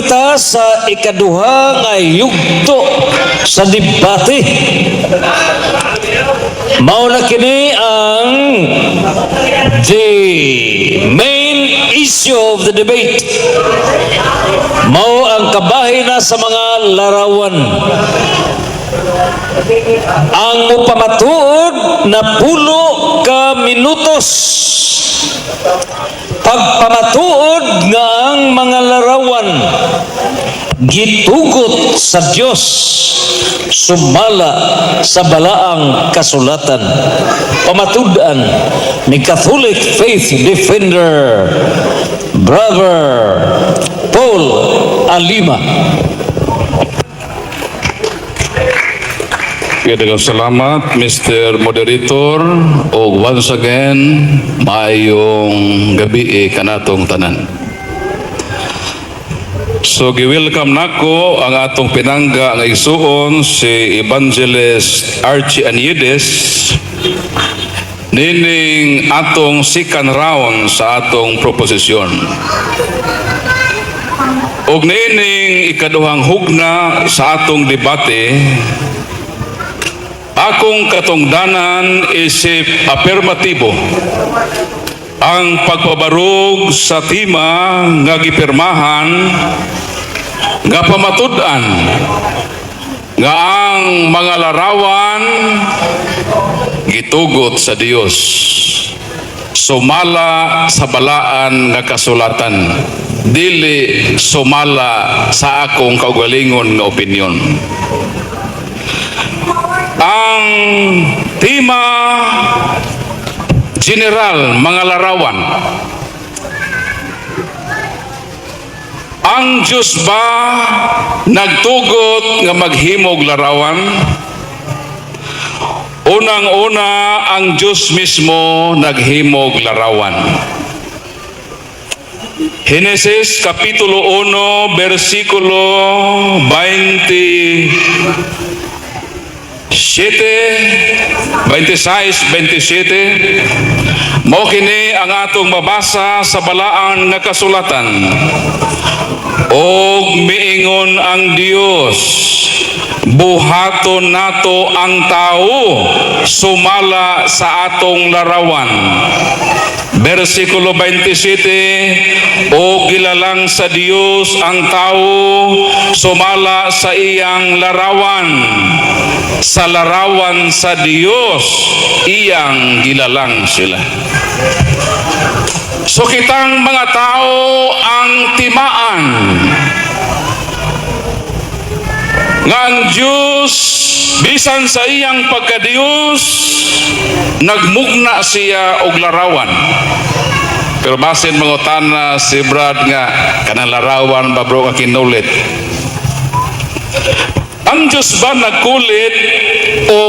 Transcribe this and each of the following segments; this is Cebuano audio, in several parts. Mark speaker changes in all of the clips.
Speaker 1: kita sa ikaduha nga yugto sa debate. Mao na kini ang the main issue of the debate. Mao ang kabahin na sa mga larawan. Ang mupamatuod na 10 ka minutos pagpamatuod nga ang mga larawan gitugot sa Dios sumala sa balaang kasulatan. Pamatud-an ni Catholic Faith Defender Brother Paul Alima.
Speaker 2: Daghang salamat, Mr. Moderator, o once again, maayong gabi kanatong tanan. So, gi-welcome nako ang atong pinangga nga igsuon, si Evangelist Archie Aniedes, nining atong second round sa atong proposisyon. Og nining ikaduhang hugna sa atong debate, akong katungdanan isip apirmatibo ang pagpabarog sa tema nga gipirmahan nga pamatud-an nga ang mga larawan gitugot sa Dios sumala sa balaan nga kasulatan, dili sumala sa akong kaugalingon nga opinyon. Ang tema general, mga larawan. Ang Diyos ba nagtugot nga maghimog larawan? Unang-una, ang Diyos mismo naghimog larawan. Henesis Kapitulo 1, versikulo 27, 26, 27. Mao kini ang atong mabasa sa balaan nga kasulatan. "Og miingon ang Dios, buhaton nato ang tao sumala sa atong larawan." Versikulo 27, "O gilalang sa Dios ang tao sumala sa iyang larawan. Sa larawan sa Dios, iyang gilalang sila." So kitang mga tao ang timaan nga ang Diyos, bisan sa iyang pagkadiyos, nagmugna siya og larawan. Pero basin mangutana si Brad nga kanang larawan ba, bro, nga kinulit. Ang Diyos ba nagkulit o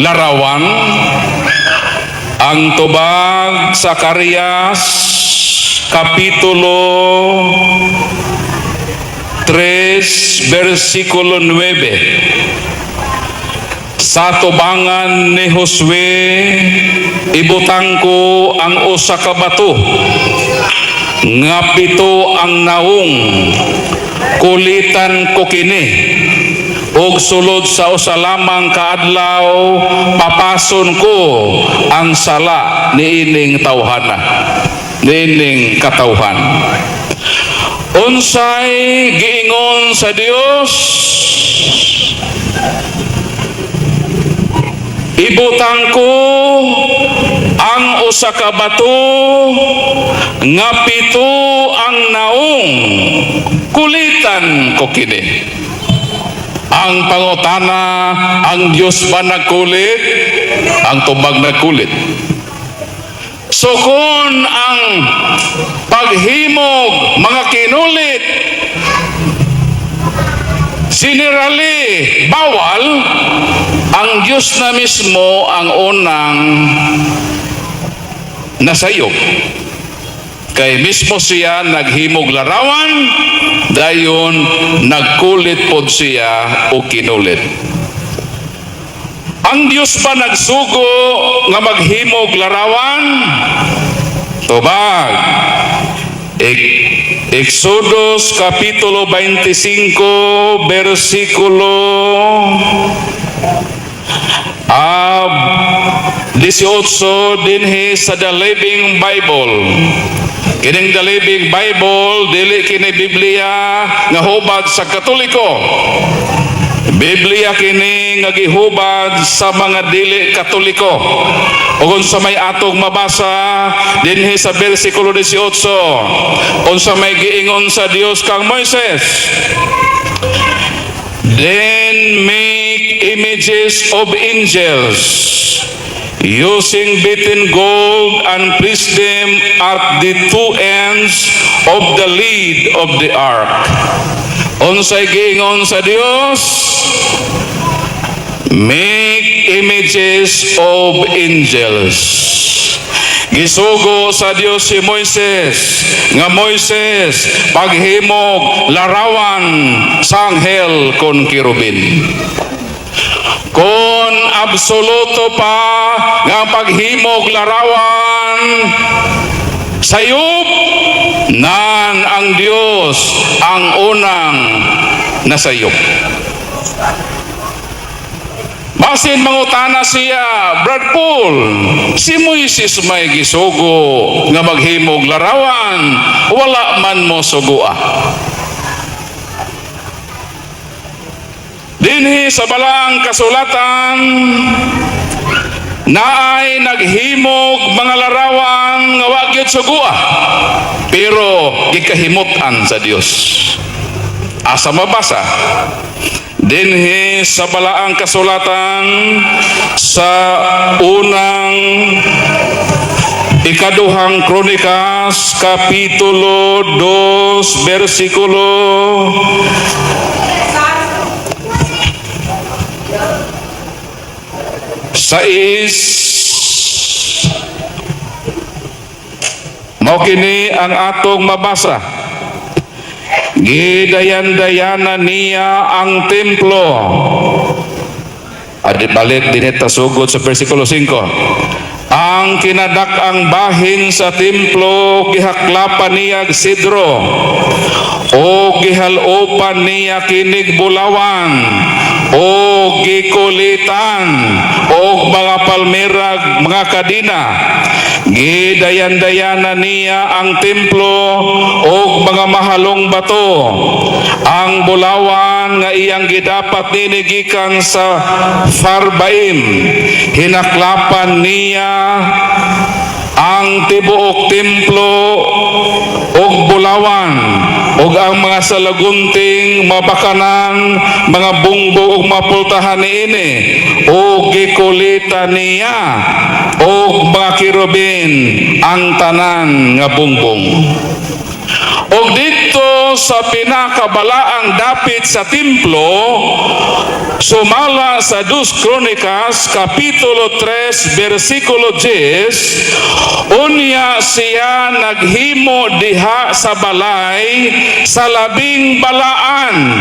Speaker 2: larawan? Ang tubag sa Zacarias Kapitulo 3 versikulo 9: "Sa tubangan ni Josue ibutang ko ang usa ka bato nga pito ang naong. Kulitan ko kini ug sulod sa usa lamang ka adlaw papason ko ang sala niining tawhana, niining katawhan." Unsay giingon sa Dios? "Ibutang ko ang usa ka bato nga pito ang naong. Kulitan ko kini." Ang pangutana, ang Diyos ba nagkulit? Ang tubag, nagkulit. So kung ang paghimog mga kinulit generally bawal, ang Diyos na mismo ang unang nasayop. Kay mismo siya naghimog larawan, dayon nagkulit pod siya o kinulit. Ang Diyos ba nagsugo nga maghimog larawan? Tubag. Exodus kapitulo 25 versikulo 18 dinhi sa The Living Bible. Kining The Living Bible, dili kini Biblia nga hubad sa Katoliko. Biblia kini nga gihubad sa mga dili Katoliko. Ug unsa may atong mabasa dinhi sa bersikulo 18? Unsa may giingon sa Dios kang Moises? "Then make images of angels using beaten gold and place them at the two ends of the lid of the ark." Unsay giingon sa Dios? Make images of angels. Gisugo sa Dios si Moises nga, "Moises, paghimog larawan sa anghel kon kerubin." Kung absoluto pa nga ang paghimog larawan sayop nan ang Dios ang unang nasayop. Basin mangutana siya, "Brad Paul, si Moises may gisugo nga maghimog larawan, wala man mo sugua." Dinhi sa Balaang Kasulatan, naay naghimog mga larawan nga wa gyud sugua, pero gikahimut-an sa Dios. Asa mabasa? Dinhi sa Balaang Kasulatan sa unang Ikaduhang Kronikas kapitulo 2 bersikulo 6. Mao kini ang atong mabasa. Gidayan-dayana niya ang templo. Adi balik dinhi ta sugod sa versikulo 5. Ang kinadak-ang bahin sa templo gihaklapan niya og sidro o gihalopan niya kinig bulawan o gikulitan og mga palmerag mga kadina. Gidayan-dayana niya ang templo og mga mahalong bato. Ang bulawan nga iyang gidapat nini gikan sa Farbaim, hinaklapan niya ang tibuok templo og bulawan ug ang mga salagunting, mabakanan, mga bungbong ug mapultahan niini, ug gikulita niya og mga kerubin ang tanan nga bungbong. Og didto sa pinakabalaang dapit sa templo, sumala sa Dos Kronikas, Kapitulo 3, versikulo 10, unya siya naghimo diha sa balay sa labing balaan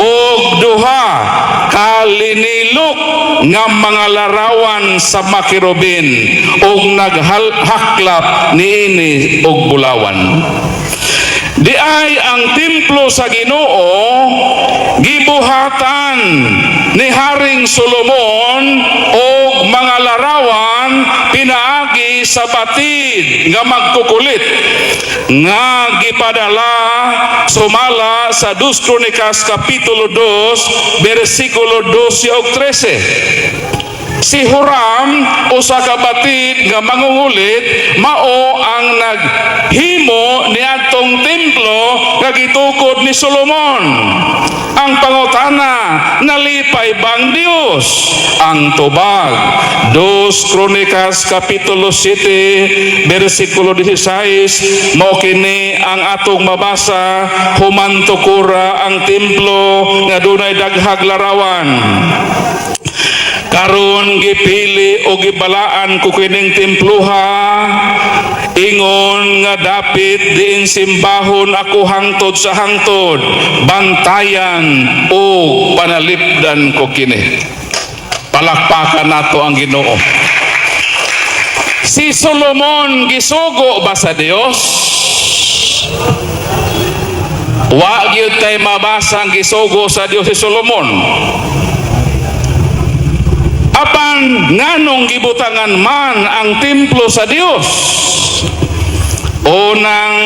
Speaker 2: og duha kalinilok nga mga larawan sa makerubin og naghaklap niini og bulawan. Di ay ang templo sa Ginoo gibuhatan ni Haring Solomon og mga larawan pinaagi sa batid nga magkukulit nga gipadala sumala sa 2 Kronikas kapitulo 2 bersikulo 12 ug 13. Si Huram, usa ka batid nga mangungulit, mao ang naghimo niadtong templo nga gitukod ni Solomon. Ang pangutana, nalipay bang Dios? Ang tubag, 2 Kronikas kapitulo 7 bersikulo 16, mao kini ang atong mabasa human tukura ang templo nga dunay daghag larawan. "Karon gipili o gibalaan ko kining templuha ingon nga dapit diin simbahon ako hangtod sa hangtod. Bantayan o panalipdan ko kini." Palakpakan nato ang Ginoo. Si Solomon gisugo ba sa Dios? Wa gyud tay mabasa ang gisugo sa Dios si Solomon. Apan nganong gibutangan man ang templo sa Dios? Unang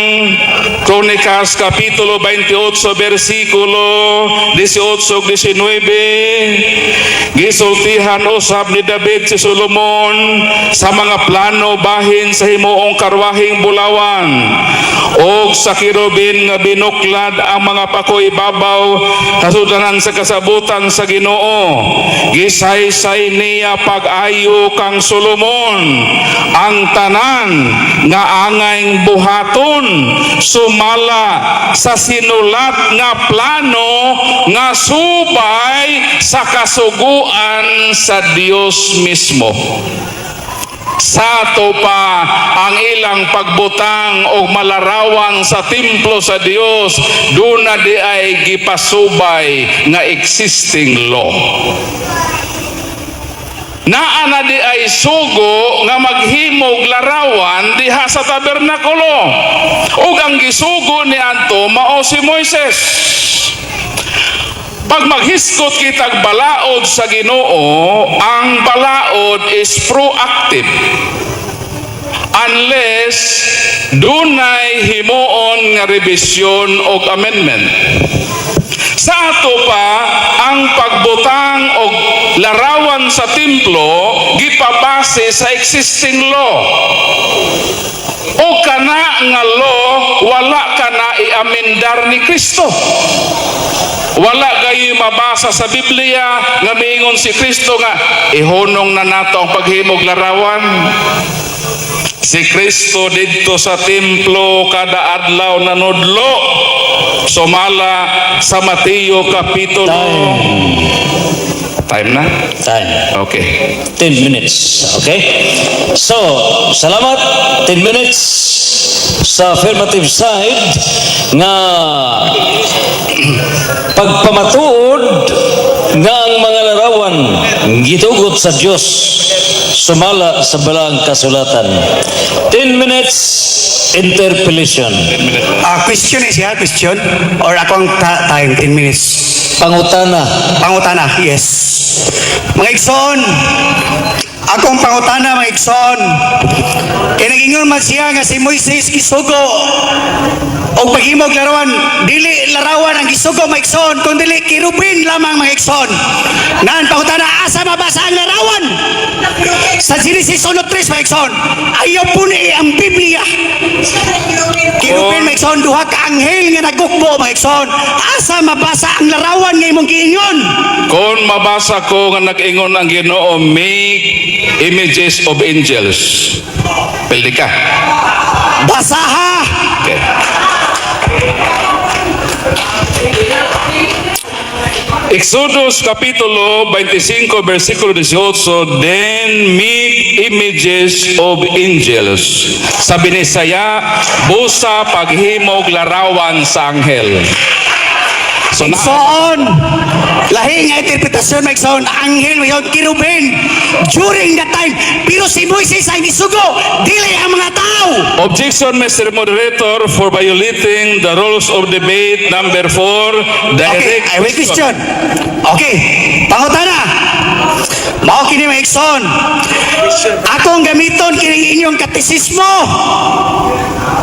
Speaker 2: Kronikas Kapitulo 28 versikulo 18 ug 19, gisultihan usab ni David si Solomon sa mga plano bahin sa himuong karwaheng bulawan og sa kerubin nga binuklad ang mga pako ibabaw sa suldanan sa kasabutan sa Ginoo. Gisaysay niya pag-ayo kang Solomon ang tanan nga angay buhaton sumala sa sinulat nga plano nga subay sa kasuguan sa Dios mismo. Sa ato pa, ang ilang pagbutang og malarawan sa templo sa Dios duna di ay gipasubay nga existing law. Naa na di ay sugo nga maghimog larawan diha sa tabernakulo. Ug ang gisugo ni anto mao si Moises. Pag maghisgot kitag balaod sa Ginoo, ang balaod is proactive. Unless dunay himuon nga revision og amendment. Sa ato pa, ang pagbutang og larawan sa templo gipabase sa existing law. O kana nga law, wala kana iamendar ni Kristo. Wala gayoy mabasa sa Biblia nga miingon si Kristo nga ihunong na nato ang paghimog larawan. Si Kristo didto sa templo kada adlaw nanudlo sumala sa Mateo kapitulo. Time na?
Speaker 1: Time.
Speaker 2: Okay.
Speaker 1: 10 minutes. Okay? So, salamat. 10 minutes sa affirmative side nga pagpamatuod nga ang mga larawan gitugot sa Dios sumala sa Balaang Kasulatan. 10 minutes interpellation.
Speaker 3: Ah, question eh siya, question? Or akong time, 10 minutes?
Speaker 1: Pangutana.
Speaker 3: Pangutana, yes. Mga igsoon, akong pangutana, mga igsoon. Kay nagingon man siya nga si Moises gisugo og paghimog larawan, dili larawan ang gisugo, mga igsoon, kun dili kerubin lamang, mga igsoon. Nan pangutana, asa mabasa ang larawan? Sa Genesis 1:3, mga igsoon. Ayaw po ni ang Biblia. Kerubin, mga igsoon, duha ka anghel nga nagukbo, mga igsoon. Asa mabasa ang larawan nga imong giingon?
Speaker 2: Kung mabasa ko nga nag-ingon ang Ginoo, "Make images of angels." Pildi ka.
Speaker 3: Basaha!
Speaker 2: Okay. Exodus capítulo 25 versículo 18, "Then make images of angels." Sa Binisaya, busa paghimog larawan sa anghel. So na,
Speaker 3: Igsoon, lahi nga interpretasyon, mga igsoon, anghel, mga kerubin, during that time, pero si Moises ang gisugo, dili ang mga tao.
Speaker 2: Objection, Mr. Moderator, for violating the rules of debate number 4,
Speaker 3: Okay,
Speaker 2: direct
Speaker 3: I will question. Okay, pangutana. Mao kini, mga igsoon. Akong gamiton kini inyong katesismo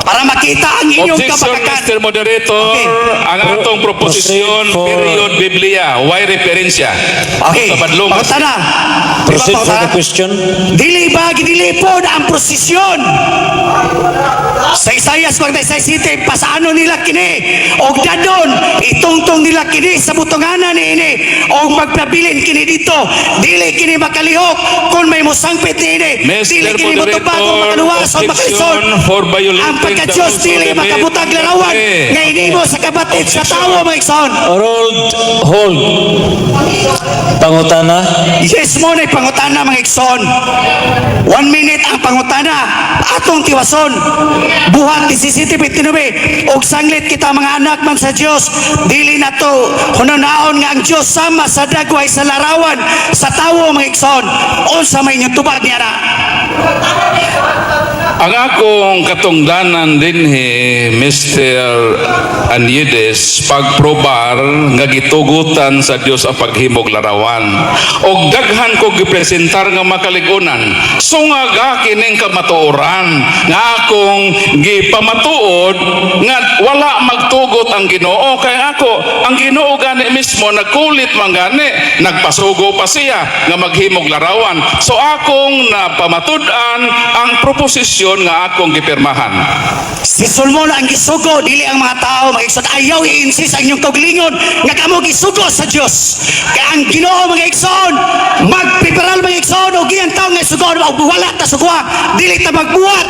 Speaker 3: para makita ang inyong
Speaker 2: Objection,
Speaker 3: kabakakan.
Speaker 2: Mr. Moderator.
Speaker 3: Okay.
Speaker 2: Ang atong proposisyon,
Speaker 1: Proceed
Speaker 2: period Biblia. Why referensya?
Speaker 3: Okay,
Speaker 2: Sa badlong.
Speaker 3: pangutana. Di ba,
Speaker 1: Proceed for the
Speaker 3: pangutana?
Speaker 1: question.
Speaker 3: Dili ba gidilipod ang prosesyon? Sa Isaias 46:7, pasaano nila kini og dadon itungtong nila kini sa butonganan ni ini og magpabilin kini dito, dili kini makalihok kung may mosangpit niini.
Speaker 2: Mr.
Speaker 3: Dili kini motubag o
Speaker 2: Moderator,
Speaker 3: makaluwas o makalisod.
Speaker 2: objection for violating
Speaker 3: Ang
Speaker 2: the
Speaker 3: pagka-Diyos
Speaker 2: rules of
Speaker 3: dili
Speaker 2: debate.
Speaker 3: makabutag larawan nga inimo sa kabatid sa tawo, mga igsoon.
Speaker 1: Hold, hold. Pangutana.
Speaker 3: Yes mo na pangutana, mga igsoon. 1 minute ang pangutana. Atong tiwason. Buhat 17:29 og sanglit kita mga anak man sa Dios, dili nato hunaon nga ang Dios sama sa dagway sa larawan sa tawo, mga igsoon. Unsa may inyong tubag niya na?
Speaker 2: Ang akong katungdanan dinhi, Mr. Anyides, pagprobar nga gitugutan sa Dios ang paghimog larawan. Og daghan ko gipresentar nga makalig-unan. Sungaga kining kamatuoran nga akong gipamatuod nga wala magtugot ang Ginoo kay ako ang Ginoo gani mismo nagkulit man gani, nagpasugo pa siya nga maghimog larawan. So akong napamatud-an ang proposisyon nga akong gipirmahan.
Speaker 3: Si Solomon ang gisugo, dili ang mga tao, mga igsoon. Ayaw i-insist ang inyong kaugalingon nga kamo gisugo sa Dios. Kaya ang Ginoo, mga igsoon, magpreparal, mga igsoon, og iyang tao nga sugo og wala ta sugua, dili ta magbuhat.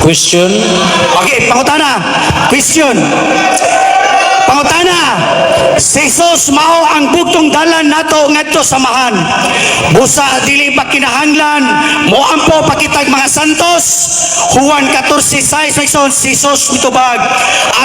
Speaker 1: Question.
Speaker 3: Okay, pangutana. Question. Pangutana. Si Jesus mao ang bugtong dalan nato ngadto sa Amahan. Busa dili ba kinahanglan moampo pa kitag mga santos? Juan 14:6, mga igsoon, si Jesus mitubag.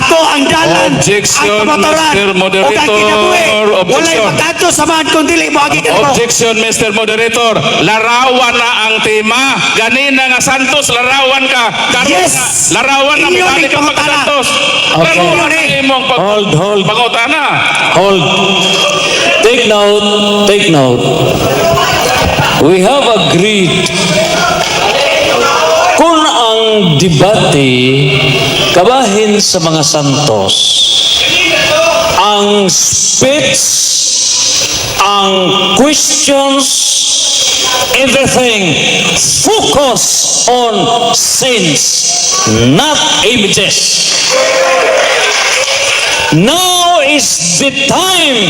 Speaker 3: "Ako ang dalan,
Speaker 2: Objection,
Speaker 3: ang kamatuoran,
Speaker 2: Mr.
Speaker 3: ug ang
Speaker 2: Moderator.
Speaker 3: kinabuhi. Walay
Speaker 2: Objection.
Speaker 3: makadto sa Amahan kun dili moagi kanako."
Speaker 2: Objection, Mr. Moderator. Larawan na ang tema. Ganina nga Santos, larawan ka. Karon
Speaker 3: Yes.
Speaker 2: nga, larawan na
Speaker 3: Inyo
Speaker 2: mibalik
Speaker 3: ning
Speaker 2: ka
Speaker 3: pangutana.
Speaker 2: pagka-Santos.
Speaker 1: Okay.
Speaker 2: Larawan na imong pag
Speaker 1: Hold, hold.
Speaker 2: pangutana.
Speaker 1: Hold. Take note, take note. We have agreed kung ang debate kabahin sa mga santos, ang speech, ang questions, everything focus on saints, not images. Now is the time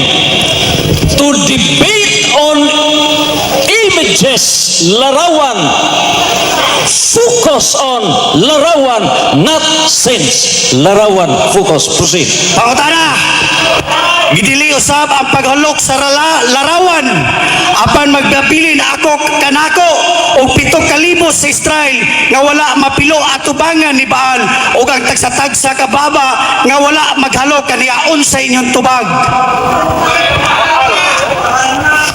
Speaker 1: to debate on images, larawan. Focus on larawan, not saints. Larawan, focus, proceed.
Speaker 3: Pangutana. Gidili usab ang paghalok sa larawan. Apan magbabilin ako kanako og 7,000 sa Israel nga wala mapilo atubangan ni Baal ug ang tagsa-tagsa ka baba nga wala maghalok kaniya, unsay inyong tubag?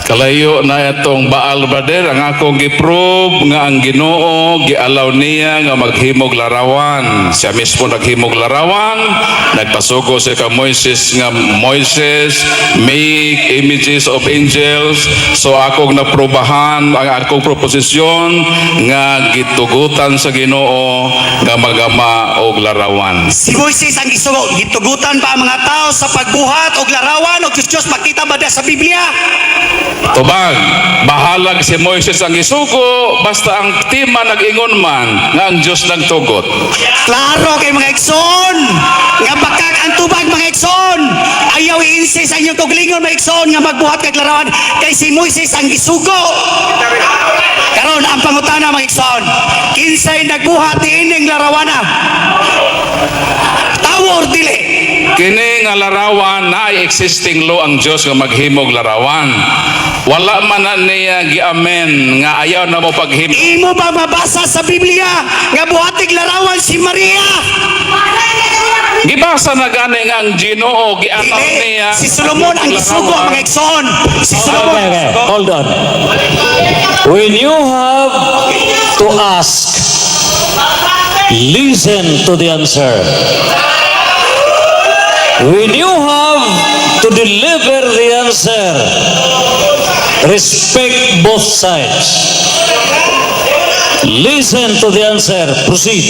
Speaker 2: Kalayo na itong Baal, brother. Ang akong giprove nga ang Ginoo gialaw niya nga maghimog larawan. Siya mismo naghimog larawan. Nagpasugo siya ka Moises nga, "Moises, make images of angels." So akong naprobahan ang akong proposisyon nga gitugutan sa Ginoo nga magama og larawan.
Speaker 3: Si Moises ang gisugo, gitugutan ba ang mga tao sa pagbuhat og larawan og Diyos Diyos? Makita ba da sa Biblia?
Speaker 2: Tubag, bahalag si Moises ang gisugo, basta ang tema nag-ingon man nga ang Diyos nagtugot.
Speaker 3: Klaro kay, mga igsoon, nga bakak ang tubag, mga igsoon. Ayaw i-insist sa inyong kaugalingon, mga igsoon, nga magbuhat kag larawan kay si Moises ang gisugo. Karon ang pangutana, mga igsoon, kinsay nagbuhat niining larawana? Tawo or dili?
Speaker 2: Kini nga larawan na ay existing law ang Diyos nga maghimog larawan. Wala man na niya giamen nga ayaw na mo paghimog.
Speaker 3: Imo ba mabasa sa Biblia nga buhatig larawan si Maria?
Speaker 2: Gibasa na gani nga ang Ginoo gialaw
Speaker 3: Dili.
Speaker 2: niya.
Speaker 3: Si Solomon ang gisugo, mga igsoon. Si Solomon.
Speaker 1: Okay. Hold on. When you have to ask, listen to the answer. When you have to deliver the answer, respect both sides. Listen to the answer. Proceed.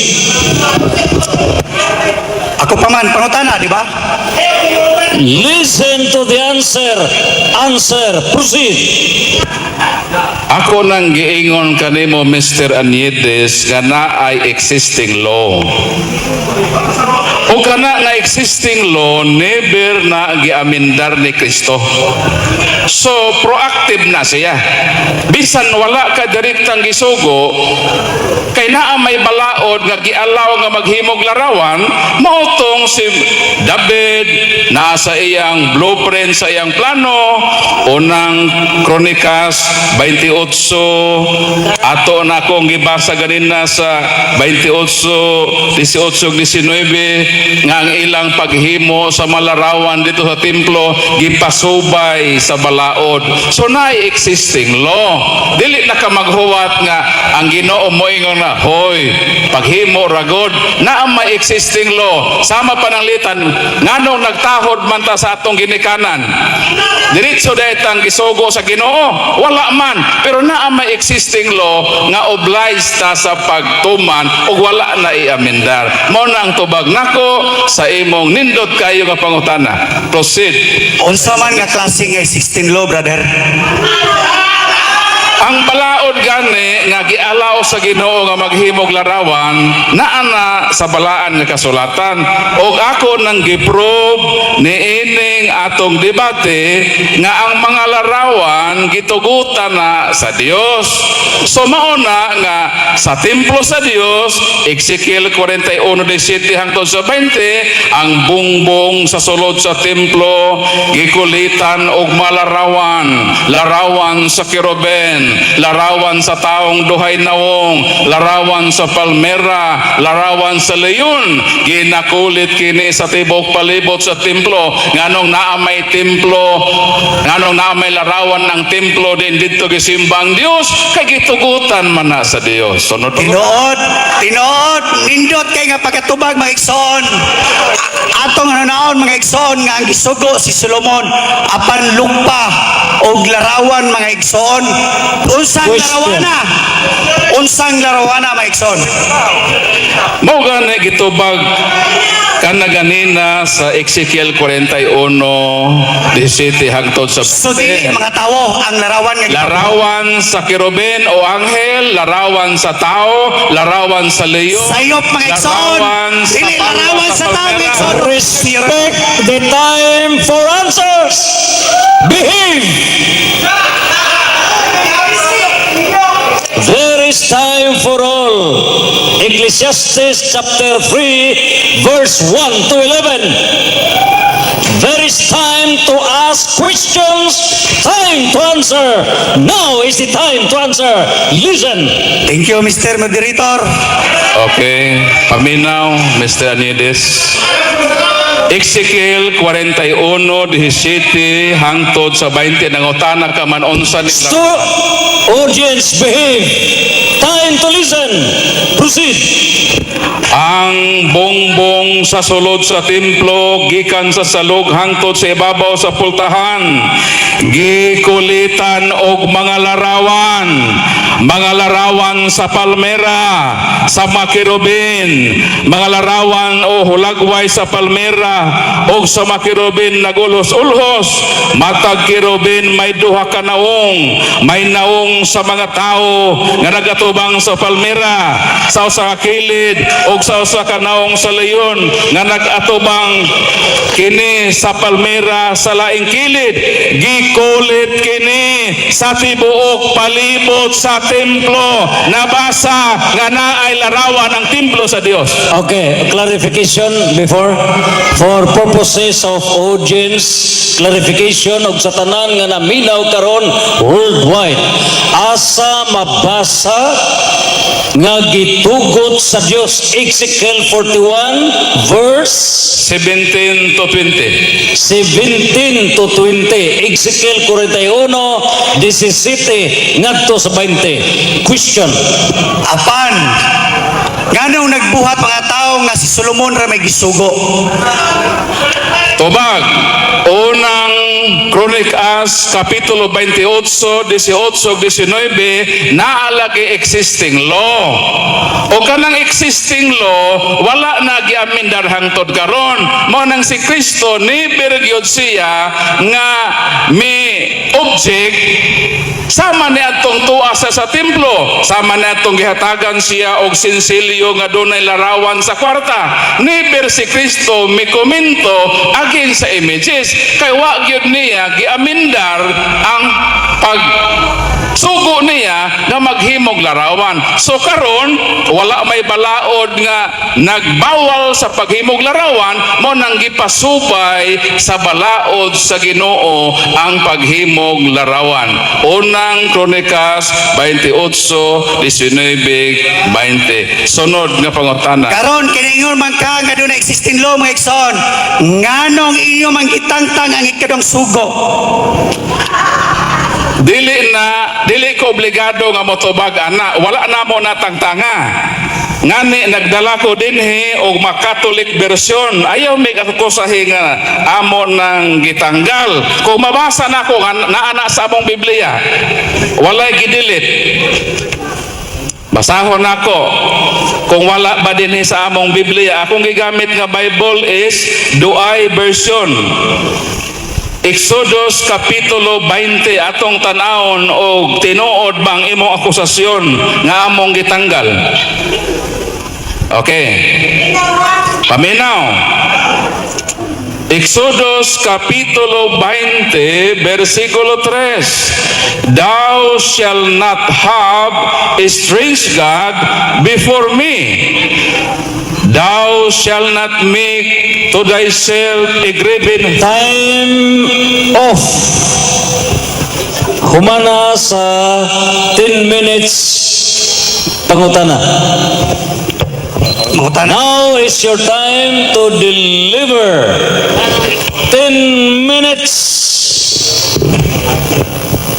Speaker 3: Ako pa man pangutana, di ba?
Speaker 1: Listen to the answer. Answer. Proceed.
Speaker 2: Ako nang giingon kanimo, Mr. Aniedes, nga naay existing law. O kana nga existing law never na giamendar ni Kristo. So proactive na siya. Bisan wala ka direktang gisugo kay naa may balaod nga gialaw nga maghimog larawan, mao tong Katong si David nasa iyang blueprint, sa iyang plano, Unang Kronikas 28, ato na akong gibasa ganina sa 28, 18, 19, nga ang ilang paghimo sa malarawan dito sa templo gipasubay sa balaod. So naay existing law. Dili na ka maghuwat nga ang Ginoo moingon na, "Hoy, paghimo ragod." Na ang may existing law. Sama pananglitan, nganong nagtahod man ta sa atong ginikanan? Diretso dahil ang gisugo sa Ginoo? Wala man. Pero naa may existing law nga obliged ta sa pagtuman ug wala na iamendar. Mao na ang tubag nako sa imong nindot kayo nga pangutana. Proceed.
Speaker 3: Unsa man nga klase nga 16 law, brother?
Speaker 2: Ang balaod gani nga gialaw sa Ginoo nga maghimog larawan, naa na sa balaan nga kasulatan, ug ako nang giprove niining atong debate nga ang mga larawan gitugutan na sa Dios. So mao na nga sa templo sa Dios, Ezekiel 41:17 hangtod sa 20, ang bungbong sa sulod sa templo gikulitan og malarawan, larawan sa keruben, larawan sa taong duhay nawong, larawan sa palmera, larawan sa leon. Ginakulit kini sa tibok palibot sa templo. Nganong naa may templo, nganong naa may larawan ng templo din didto gisimba ang Dios? Kay gitugutan man na sa Dios. Sunod.
Speaker 3: Tinuod, tinuod, nindot kay nga pagkatubag, mga igsoon. Atong naon, mga igsoon, nga ang gisugo si Solomon apan lupa og larawan, mga igsoon. Unsang
Speaker 1: Question.
Speaker 3: larawana? Unsang larawana, mga igsoon?
Speaker 2: Mao gani gitubag kana ganina sa Ezekiel 41, 17 hangtod sa
Speaker 3: So dili mga tawo ang larawan nga
Speaker 2: Larawan sa kerubin o anghel, larawan sa tao, larawan sa leon,
Speaker 3: Sayop, mga igsoon.
Speaker 2: larawan sa
Speaker 3: Dili
Speaker 2: palma,
Speaker 3: larawan sa tao, mga
Speaker 2: palmera.
Speaker 3: igsoon.
Speaker 1: Respect the time for answers. Behave. There is time for all. Ecclesiastes chapter 3 verse 1 to 11. There is time to ask questions, time to answer. Now is the time to answer. Listen.
Speaker 3: Thank you, Mr. Moderator.
Speaker 2: Okay, paminaw, Mr. Anides. Ezekiel 41, 17 hangtod sa 20, nangutana ka man unsa ni
Speaker 1: To audience, behave. Time to listen. Proceed.
Speaker 2: Ang bongbong sa sulod sa templo gikan sa salog hangtod sa ibabaw sa pultahan gikulitan og mga larawan, mga larawan sa palmera, sa makerubin, mga larawan o hulagway sa palmera og sa makerubin nagulos-ulhos. Matag kerubin may duha ka nawong, may nawong sa mga tao nga nagatubang sa palmera sa usa ka kilid ug sa usa ka nawong sa leyon nga nag-atubang kini sa palmera sa laing kilid. Gikulit kini sa tibuok palibot sa templo. Nabasa nga naay larawan ang templo sa Dios.
Speaker 1: Okay, clarification before, for purposes of audience clarification og sa tanan nga naminaw karon worldwide. Asa mabasa nga gitugot sa Dios? Ezekiel 41 verse
Speaker 2: 17 to 20.
Speaker 1: 17 to 20. Ezekiel 41, 17 ngadto sa 20. Question.
Speaker 3: Apan, nganong nagbuhat mga tao nga si Solomon ra may gisugo?
Speaker 2: Tubag, Unang Kronikas Kapitulo 28, 18, 19, naa lagi existing law. O kanang existing law, wala na giamendar hangtod karon. Mao nang si Kristo never gyud siya nga mi object sama ni atong tuwa sa templo, sama ni atong gihatagan siya og sinsilyo nga dunay larawan sa kwarta. Never si Kristo mikomento against sa images kay wa gyud niya giamendar ang pag Sugo niya nga maghimog larawan. So karon wala may balaod nga nagbawal sa paghimog larawan, mao nang gipasubay sa balaod sa Ginoo ang paghimog larawan. Unang Kronikas 28, 19, 20. Sunod nga pangutana.
Speaker 3: Karon kinaingon man ka nga doon existing law, mga igsoon, nganong inyo man gitangtang ang ikaduhang sugo?
Speaker 2: Dili na, dili ko obligado nga motubag ana, wala na mo natangtanga. Ngani nagdala ko dinhi og ma-Catholic version. Ayaw may akusahi nga amo nang gitanggal. Kung mabasa nako nga naa na sa among Biblia, walay gidelete. Basahon nako. Kung wala ba dinhi sa among Biblia, akong gigamit nga Bible is Douay version. Exodus Kapitulo 20, atong tan-awon og tinuod bang imong akusasyon nga among gitanggal. Okay. Paminaw. Exodus Kapitulo 20, versikulo 3. "Thou shall not have a strange God before me. Thou shall not make to thyself a graven"
Speaker 1: Time off. Humana sa 10 minutes pangutana.
Speaker 3: Mangutana.
Speaker 1: Now is your time to deliver 10 minutes.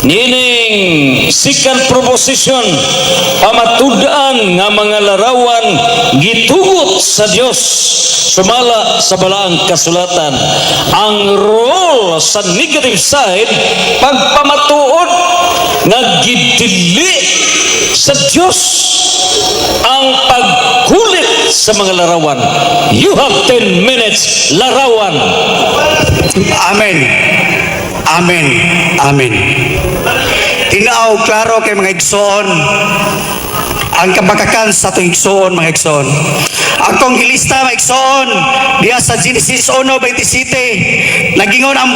Speaker 1: Niining second proposition, pamatud-an nga mga larawan gitugot sa Dios sumala sa balaang kasulatan. Ang role sa negative side, pagpamatuod nga gidili sa Dios ang pagkulit sa mga larawan. You have 10 minutes, larawan.
Speaker 3: Amen. Amen. Amen. Tinaw klaro kay, mga igsoon, ang kabakakan sa atong igsoon, mga igsoon. Akong gilista, mga igsoon, diya sa Genesis 1:27, nagingon ang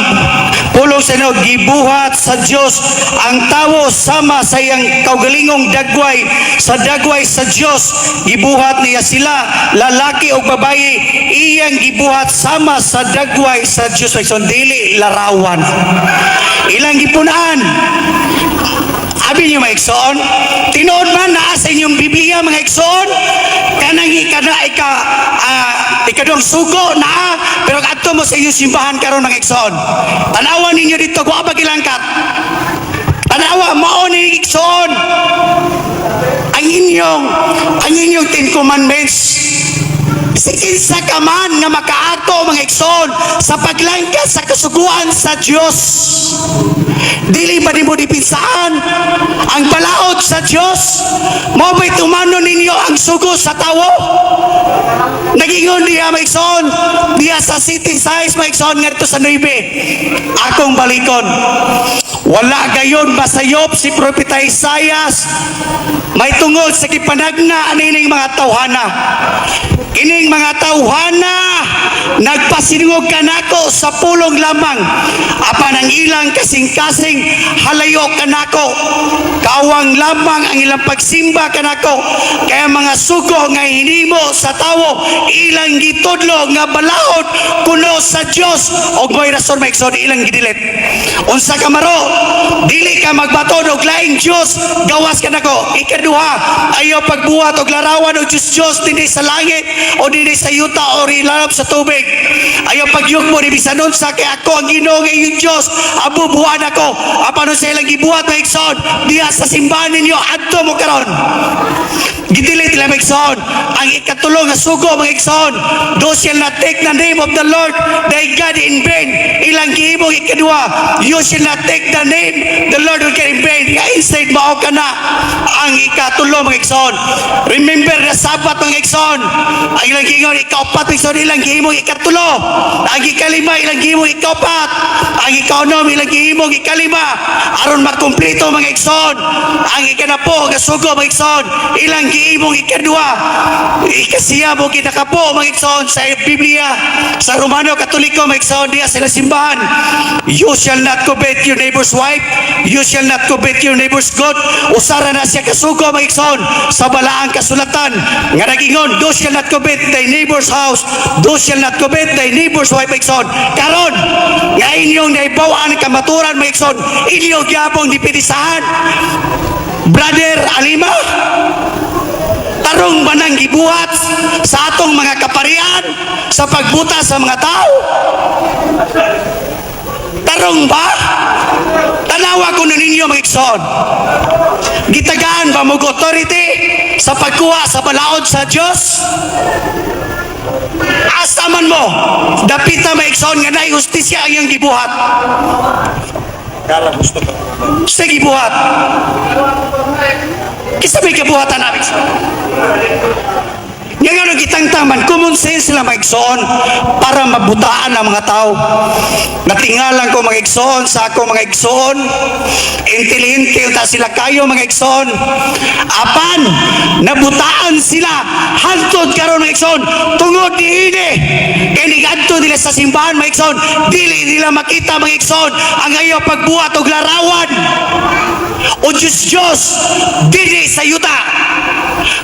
Speaker 3: pulong sa Ginoo, gibuhat sa Dios ang tawo sama sa iyang kaugalingong dagway, sa dagway sa Dios gibuhat niya sila, lalaki o babayi iyang gibuhat sama sa dagway sa Dios, mga igsoon, dili larawan. Ilang gipunaan. Abi niyo, mga igsoon, tinuod man naa sa inyong Biblia, mga igsoon, kanang ikana ika ikaduhang sugo naa, pero adto mo sa inyong simbahan karon, mga igsoon. Tanawa ninyo dito kung ba gilangkat. Tanawa, mao ni, igsoon, ang inyong Ten Commandments. Si kinsa ka man nga makaato, mga igsoon, sa paglangkat sa kasuguan sa Dios, dili ba nimo dipinsaan ang balaod sa Dios? Mao ba'y tumanon ninyo ang sugo sa tawo? Nagingon diha, mga igsoon, diha sa city size, mga igsoon, ngadto sa 9. Akong balikon. Wala gayon masayop si Propeta Isaias may tungod sa gipanagna anining mga tawhana. Ining mga tawhana nagpasinungog kanako sa pulong lamang, apan ang ilang kasing-kasing halayo kanako. Kawang lamang ang ilang pagsimba kanako, kaya mga sugo nga hinimo sa tawo ilang gitudlo nga balaod kuno sa Dios. Og may rason, mga igsoon, ilang gidelete. Unsa ka maro? Dili ka magbaton og laing Dios gawas kanako. Ikaduha, ayaw pagbuhat og larawan og Dios Dios dinhi sa langit o dinhi sa yuta o ilalom sa tubig. Ayaw pagyugmo ni bisan unsa, kay ako ang Ginoo nga inyong Dios, abubuhan ako. Apan sa ilang gibuhat, mga igsoon, diha sa simbahan ninyo, adto mo karon, gidelete nila, mga igsoon, ang ikatulo nga sugo, mga igsoon, "Thou shall not take the name of the Lord thy God in vain." Ilang gihimong ikaduha, "You shall not take the name the Lord will get in vain." Nga instead mao kana ang ikatulo, mga igsoon. Remember the Sabbath, mga igsoon. Ang ilang giingon ikaupat, mga igsoon, ilang gihimong ikatulo. Ang ikalima, ilang gihimong ikaupat. Ang ikaunom, ilang gihimong ikalima aron makumpleto, mga igsoon. Ang ikanapo nga sugo, mga igsoon, ilang gihimong ikaduha. Ikasiyam o kinakapo, mga igsoon, sa Biblia. Sa Romano Katoliko, mga igsoon, diya sila simbahan. "You shall not covet your neighbor's wife. You shall not covet your neighbor's goat." Usara na siya kasugo, mga igsoon, sa balaang kasulatan nga nagingon, "Thou shall not covet thy neighbor's house. Thou shall not covet thy neighbor's wife," mga igsoon. Karon, nga inyong naibaw-an ang kamaturan, mga igsoon, inyong gyapong dipinisahan. Brother Alima, tarong ba nang gibuhat sa atong mga kaparian sa pagbuta sa mga tao? Tarong ba? Tanawa ko na ninyo, mga igsoon. Gitagaan ba mo authority sa pagkuha sa balaod sa Diyos? Asa man mo, dapita, mga igsoon, nga naay hustisya ang iyong gibuhat. Sa gibuhat. Kinsa may kabuhatan namin? Nga nga gitangtang man, common sense lang, mga igsoon, para mabutaan ang mga tao. Natingalan ko, mga igsoon, sa ako mga igsoon, intelihente unta sila kayo, mga igsoon. Apan, nabutaan sila, hantod karon, mga igsoon, tungod niini. Kay nigadto nila sa simbahan, mga igsoon, dili nila makita, mga igsoon, ang ayaw pagbuhat og larawan o Diyos Diyos dili sa yuta.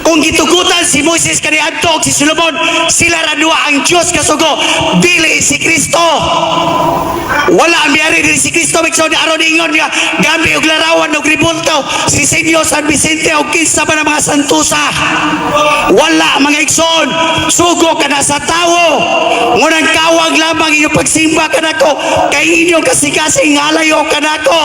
Speaker 3: Kung gitugutan si Moises kaniadto og si Solomon, sila ra duha ang Diyos kasugo, dili si Kristo. Wala miyari dili si Kristo, mga igsoon, aron ingon nga gami og larawan og ribulto si Senyor San Vicente og kinsa pa na mga santusa. Wala, mga igsoon, sugo ka na sa tawo. Ngunang kawag lamang inyong pagsimba kanako kay inyong kasing-kasing ngalayo kanako.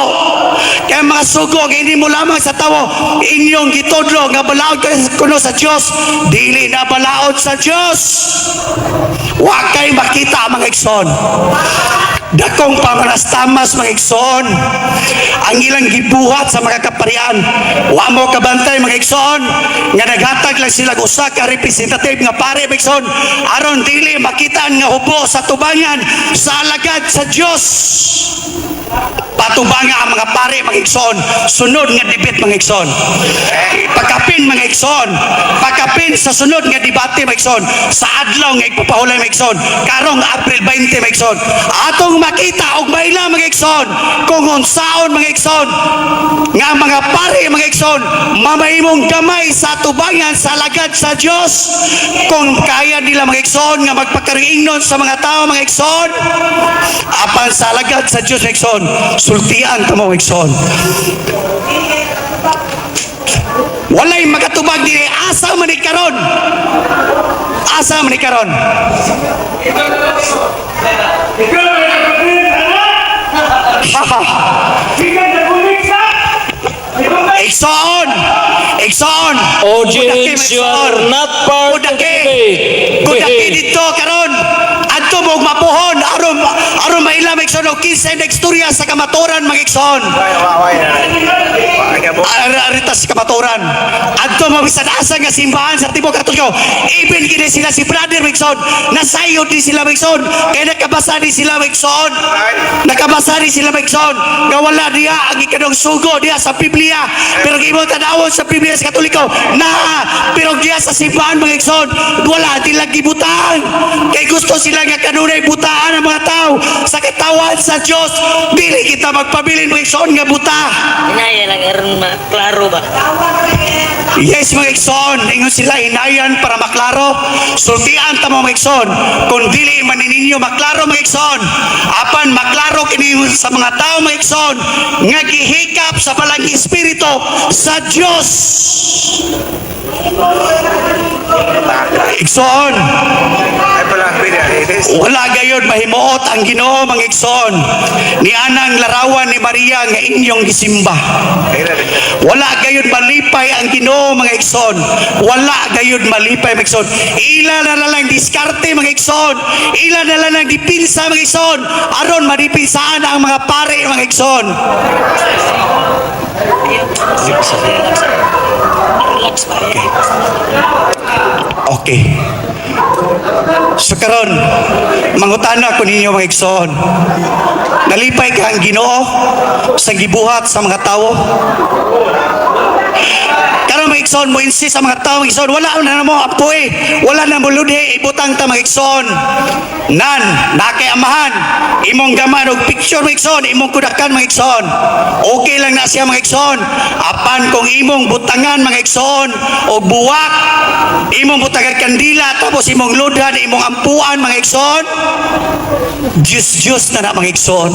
Speaker 3: Kaya mga sugo nga ini mo lamang sa tawo inyong gitudlo nga balaod kuno sa Dios, dili na balaod sa Dios. Wa kay makita, mga igsoon. Dakong pamanastamas, mga igsoon, ang ilang gibuhat sa mga kaparian. Wa mo kabantay, mga igsoon, nga naghatag lang sila og usa ka representative nga pare, mga igsoon, aron dili makita nga hubo sa tubangan sa alagad sa Dios. Patubanga ang mga pare, mga igsoon. Sunod nga debate, mga igsoon. Pagkapin, mga igsoon. Pagkapin sa sunod nga debate, mga igsoon. Sa adlaw nga igpapahulay, mga igsoon. Karong April 20, mga igsoon. Atong makita og maila, mga igsoon, kung unsaon, mga igsoon, nga ang mga pare, mga igsoon, mamahimong gamay sa tubangan sa alagad sa Dios, kung kaya nila, mga igsoon, nga magpakaringnon sa mga tao, mga igsoon. Apan sa alagad sa Dios, mga igsoon, sultian ta mo, mga igsoon. Walay makatubag dili. Asa man ni karon? Asa man ni karon?
Speaker 4: Ikaw ang nagpapit, anak!
Speaker 3: Haha.
Speaker 4: Ikaw nagulik sa!
Speaker 3: Igsoon, igsoon.
Speaker 1: Audience, you are not part of the
Speaker 3: Kudaki.
Speaker 1: Debate.
Speaker 3: Kudaki
Speaker 1: Behave.
Speaker 3: Dito karon. Adto mo og mapuhon aron aron maila, mga igsoon, og kinsay istorya sa kamaturan, mga igsoon. Arita sa kamaturan. Adto mo bisan asa nga simbahan sa tibuok Katoliko. Even kini sila si Brother Mixon, nasayod ni sila, mga igsoon. Kay nakabasa ni sila, mga igsoon. Nakabasa ni sila, mga igsoon, nga wala diha ang ikadong sugo diha sa Biblia. Pero imong tanawon sa Biblia sa Katoliko na, pero diha sa simbahan, mga igsoon, wala nila gibutang. Kay gusto sila nga kanunay butaan ang mga tao sa katawan sa Dios. Dili kita magpabilin, mga igsoon, nga buta.
Speaker 5: Hinaya lang aron maklaro ba?
Speaker 3: Yes, mga igsoon, ingon sila hinayan para maklaro. Sultian ta mo, mga igsoon. Kung dili man ninyo maklaro, mga igsoon, apan maklaro kini sa mga tao, mga igsoon, nga gihikap sa balang espiritu sa Dios. Igsoon, wala gayon mahimuot ang Ginoo, mga igsoon, ni anang larawan ni Maria nga inyong gisimba. Wala gayud malipay ang Ginoo, mga igsoon. Wala gayud malipay, mga igsoon. Ila na lang diskarte, mga igsoon. Ila na lang dipinsa, mga igsoon, aron madipinsaan ang mga pare, mga igsoon.
Speaker 5: Relax ba?
Speaker 3: Okay. So karon, mangutana ko ninyo, mga igsoon. Nalipay ka ang Ginoo sa gibuhat sa mga tawo? Karon, mga igsoon, mo insist ang mga tao, mga igsoon, wala na mo apoy, wala na mo ludhi, ibutang ta, mga igsoon. Nan, nakay amahan, imong gaman og picture, mga igsoon, imong kudakan, mga igsoon. Okay lang na siya, mga igsoon. Apan kung imong butangan, mga igsoon, og buwak, imong butangan kandila, tapos imong ludhan, imong ampuan, mga igsoon, Diyos Diyos na na, mga igsoon.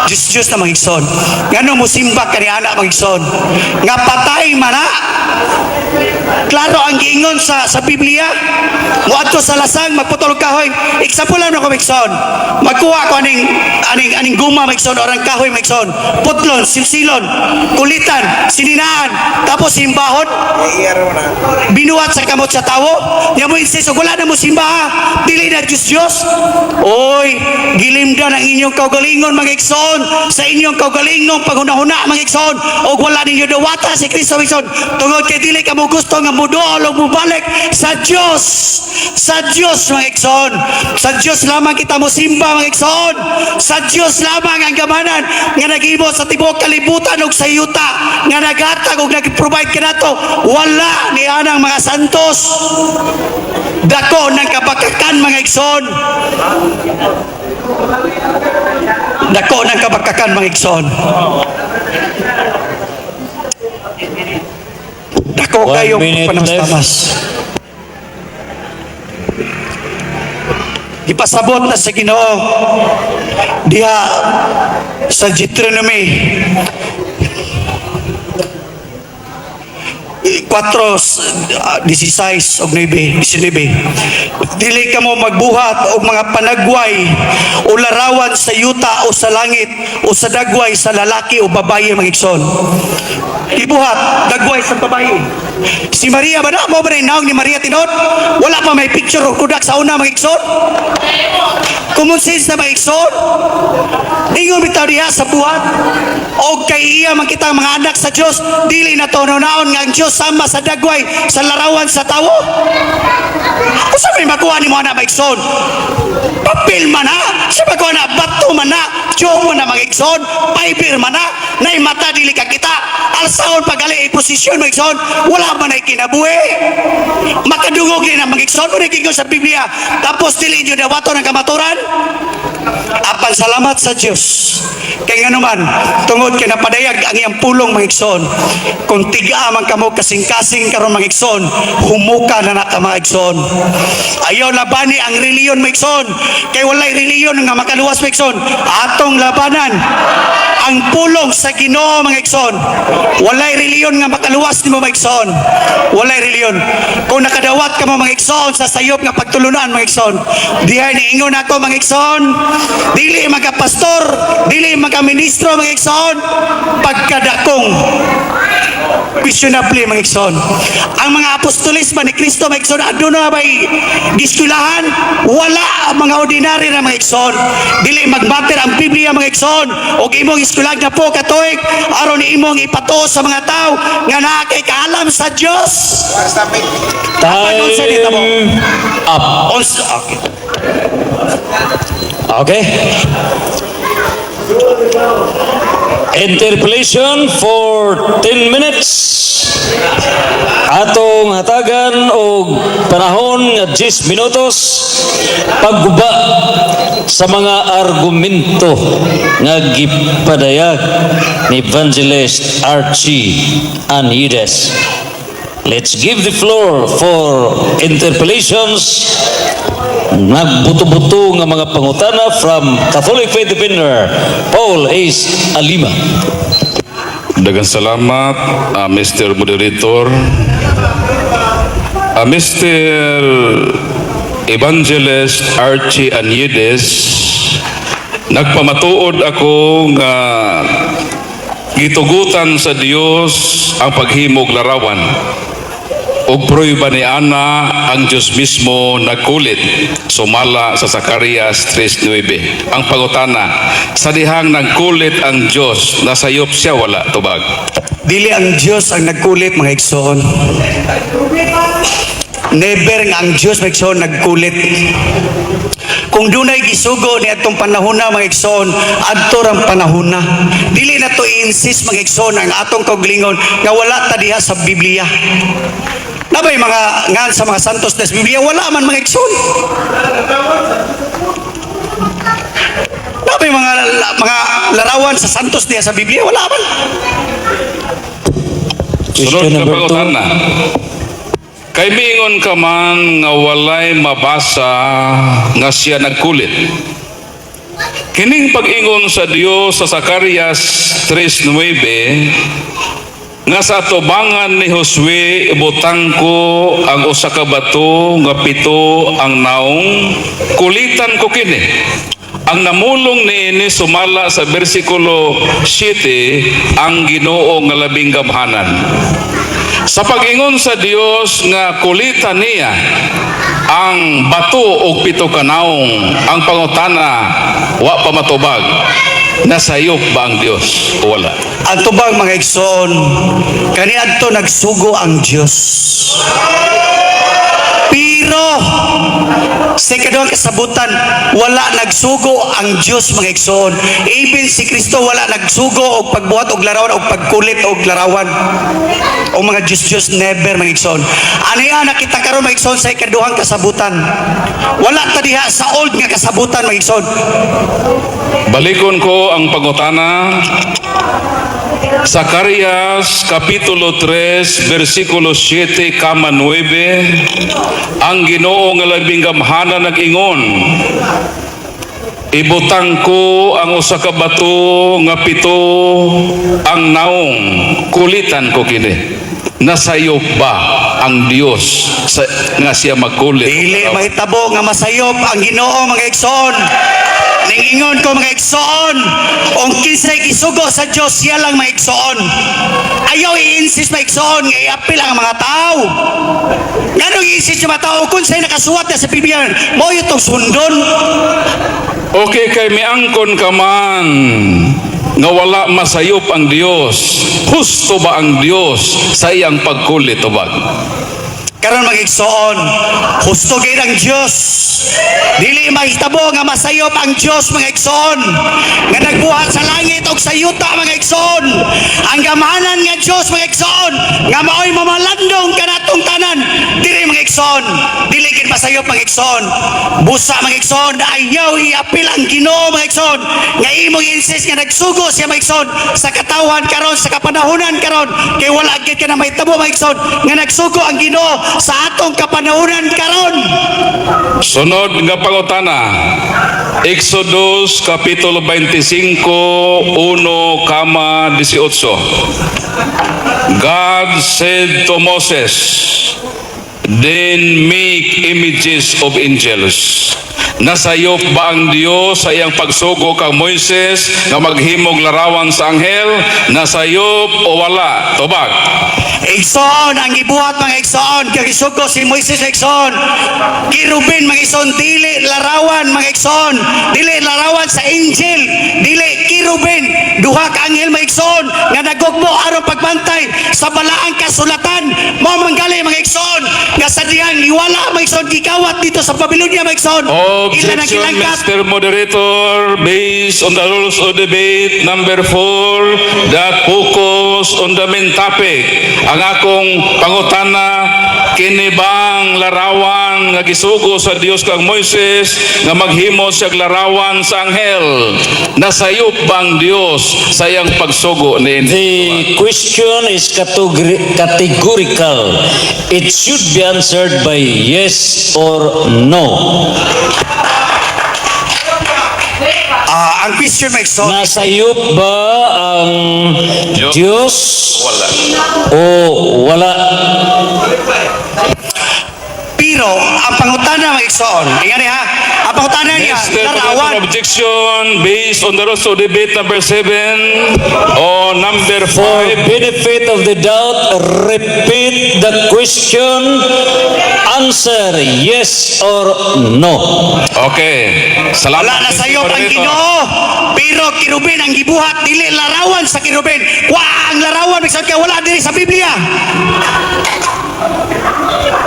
Speaker 3: Diyos Diyos na, mga igsoon. Ngano musimba ka ni ana, mga igsoon? Nga patay man na. Klaro ang giingon sa Biblia. Muadto sa lasang, magputol og kahoy. Example lang ako, mga igsoon. Magkuha ko aning guma, mga igsoon, orang kahoy, mga igsoon. Putlon, silsilon, kulitan, sininaan, tapos simbahon. Binuhat sa kamot sa tawo. Nya mo insist, wala na mo simba ha. Dili na Diyos Diyos. Oy, gilimdan ang inyong kaugalingon, mga igsoon, sa inyong kaugalingong paghunahuna, mga igsoon, og wala ninyo dawata si Kristo, mga igsoon, tungod kay dili ka mo gusto nga muduol og mubalik sa Dios. Sa Dios, mga igsoon. Sa Dios lamang kita mo simba, mga igsoon. Sa Dios lamang ang gamanan nga naghimo sa tibuok kalibutan ug sa yuta, nga nagatag ug nag-provide kanato. Wala ni anang mga santos. Dako ng kabakakan, mga igsoon. Dako ng kabakakan, mga igsoon. Dako
Speaker 1: One
Speaker 3: kayong
Speaker 1: minute.
Speaker 3: panamastamas. Ipasabot na sa Ginoo diha sa Deuteronomy 4:16 og 9, 19. Dili ka mo magbuhat og mga panagway o larawan sa yuta o sa langit o sa dagway sa lalaki o babaye, mga igsoon. Ibuhat dagway sa babaye. Si Maria ba na mo ba na naong ni Maria tinuod? Wala pa may picture o kudak sa una, mga igsoon. Common sense na, mga igsoon. Ingon bitaw diha sa buhat og kay iya man kita mga anak sa Dios, dili na to naon nga ang Dios sama sa dagway sa larawan sa tawo. Usa may makuha nimo ana, mga igsoon? Papel man ha, sa makuha na bato man na, tiyo man na, mga igsoon, fiber man na, nay mata dili ka kita, alsaon pagali posisyon, mga igsoon, wala man ay kinabuhi. Makadungog din ang mga igsoon mo nagingon sa Biblia, tapos dili inyo dawaton ang kamaturan. Apan salamat sa Dios. Kay nganuman, tungod kay napadayag ang iyang pulong, mga igsoon. Kung tiga man kamo kasing-kasing karon, mga igsoon, humuka na na ka, mga igsoon. Ayaw labani ang reliyon, mga igsoon. Kay walay reliyon nga makaluwas, mga igsoon. Atong labanan ang pulong sa Ginoo, mga igsoon. Walay reliyon nga makaluwas nimo, mga igsoon. Walay reliyon. Kung nakadawat ka mo, mga igsoon, sa sayop nga pagtulunan, mga igsoon. Dihay niingon ako, mga igsoon, dili magka pastor, dili magka ministro, mga igsoon, pagkadakong questionable, mga igsoon. Ang mga apostolis ba ni Kristo, mga igsoon, aduna ba'y giskwelahan? Wala, ang mga ordinary na, mga igsoon. Dili magmatter ang Biblia, mga igsoon. Og imong eskwelahan na po katuig aron imong ipatuo sa mga tao nga naa kay kaalam sa Dios.
Speaker 1: Time
Speaker 3: unsa dito mo?
Speaker 1: up.
Speaker 3: Okay.
Speaker 1: Okay. Interpellation for 10 minutes. Atong hatagan og panahon nga 10 minutos pagguba sa mga argumento nga gipadayag ni Evangelist Archie Anides. Let's give the floor for interpellations, nagbuto-buto nga mga pangutana, from Catholic Faith Defender Paul Ace Alima.
Speaker 2: Daghang salamat, Mr. Moderator. Mr. Evangelist Archie Anyedes, nagpamatuod ako nga gitugutan sa Dios ang paghimog larawan. Ug prueba ni ana, ang Dios mismo nagkulit sumala sa Zacarias 3:9. Ang pangutana, sa dihang nagkulit ang Dios, nasayop siya wala? Tubag.
Speaker 3: Dili ang Dios ang nagkulit, mga igsoon. Never nga ang Diyos, mga igsoon, nagkulit. Kung dunay gisugo ni atong panahona, mga igsoon, adto rang panahona. Dili na to i-insist, mga igsoon, ang atong kaugalingon nga wala ta diha sa Biblia. Nabay mga ngan sa mga santos sa Biblia? Wala man, mga igsoon. Nabay mga larawan sa santos diha sa Biblia? Wala man.
Speaker 2: Sunod
Speaker 1: Question
Speaker 2: nga
Speaker 1: number 2.
Speaker 2: pangutana. Kay miingon ka man nga walay mabasa nga siya nagkulit. Kining pag-ingon sa Dios sa Zacarias 3:9 nga sa atubangan ni Josue ibutang ko ang usa ka bato nga pito ang naong, kulitan ko kini. Ang namulong niini sumala sa bersikulo 7, ang Ginoo nga labing gamhanan. Sa pag-ingon sa Dios nga kulitan niya ang bato og pito ka naong, ang pangutana wa pa matubag: nasayop ba ang Dios o wala?
Speaker 3: Ang tubag, mga igsoon, kaniadto nagsugo ang Dios. Pero sa ikaduhang kasabutan, wala nagsugo ang Dios, mga igsoon. Even si Kristo wala nagsugo og pagbuhat og larawan og pagkulit og larawan o mga Diyos-Diyos, never, mga igsoon. Ano yan nakita karon, mga igsoon, sa ikaduhang kasabutan? Wala ta diha sa old nga kasabutan, mga igsoon.
Speaker 2: Balikon ko ang pangutana. Zacarias Kapitulo 3 versikulo 7 kama 9, ang Ginoo nga labing gamhanan nag-ingon, "Ibutang ko ang usa ka bato nga pito ang naong, kulitan ko kini." Nasayop ba ang Dios sa, nga siya magkulit?
Speaker 3: Dili mahitabo nga masayop ang Ginoo, mga igsoon. Ningingon ko, mga igsoon, kung kinsay gisugo sa Dios, siya lang, mga igsoon. Ayaw i-insist, mga igsoon, nga i-apil ang mga tao. Nganong i-insist yung mga tao kung sa'y nakasuwat na sa Biblia, mao tong sundon?
Speaker 2: Okay, kay miangkon ka man nga wala masayop ang Dios. Husto ba ang Dios sa iyang pagkulit, tubag?
Speaker 3: Karon, mga igsoon, husto gid ang Dios. Dili mahitabo nga masayop ang Dios, mga igsoon, nga nagbuhat sa langit ug sa yuta, mga igsoon. Ang gamhanan nga Dios, mga igsoon, nga maoy mamalandong kanatong tanan. Dili, mga igsoon, dili gid masayop, mga igsoon. Busa, mga igsoon, ayaw iapil ang Ginoo, mga igsoon, nga imong insist nga nagsugo siya, mga igsoon, sa katawan karon, sa kapanahonan karon, kay wala gid ka na mahitabo, mga igsoon, nga nagsugo ang Ginoo sa atong kapanahonan karon.
Speaker 2: Sunod nga pangutana. Exodus Kapitulo 25, 1 kama 18. God said to Moses, "Then make images of angels." Nasayop ba ang Dios sa iyang pagsugo kang Moises nga maghimog larawan sa anghel? Nasayop o wala? Tubag.
Speaker 3: Igsoon, ang gibuhat, mga igsoon, kay gisugo si Moises, igsoon. Kirubin, mga igsoon, dili larawan, mga igsoon, dili larawan sa angel, dili kirubin, duha ka anghel, mga igsoon, nga nagugmo aron pagbantay sa balaang kasulatan. Mao man gali, mga igsoon, nga sa dihang iwala, mga igsoon, gikawat dito sa Babylonia, mga igsoon. Ila nang
Speaker 2: Objection,
Speaker 3: gilangkat.
Speaker 2: Mr. Moderator, based on the rules of debate number 4 that focus on the main topic. Ang akong pangutana, kini bang larawan nga gisugo sa Dios kang Moises nga maghimo siya larawan sa anghel? Nasayop ba ang Dios sa iyang pagsugo ni
Speaker 1: The question is categorical. It should be answered by yes or no.
Speaker 3: Ah, ang question, mga igsoon,
Speaker 1: Nasayop ba ang
Speaker 2: Diyos?
Speaker 1: Diyos
Speaker 2: Wala.
Speaker 1: o wala?
Speaker 3: Pero ang pangutana, mga igsoon, ingani ha, ang pangutana niya,
Speaker 2: Mr.
Speaker 3: larawan.
Speaker 2: Moderator, objection based on the rules of debate number 7 o number
Speaker 1: For
Speaker 2: 5.
Speaker 1: benefit of the doubt, repeat the question. Answer yes or no.
Speaker 2: Okay. Salamat.
Speaker 3: Wala na
Speaker 2: Mr.
Speaker 3: sayop ang
Speaker 2: Moderator.
Speaker 3: Ginoo. Pero kirubin ang gibuhat, dili larawan sa kirubin. Wa ang larawan, mga igsoon, kaya wala diri sa Biblia.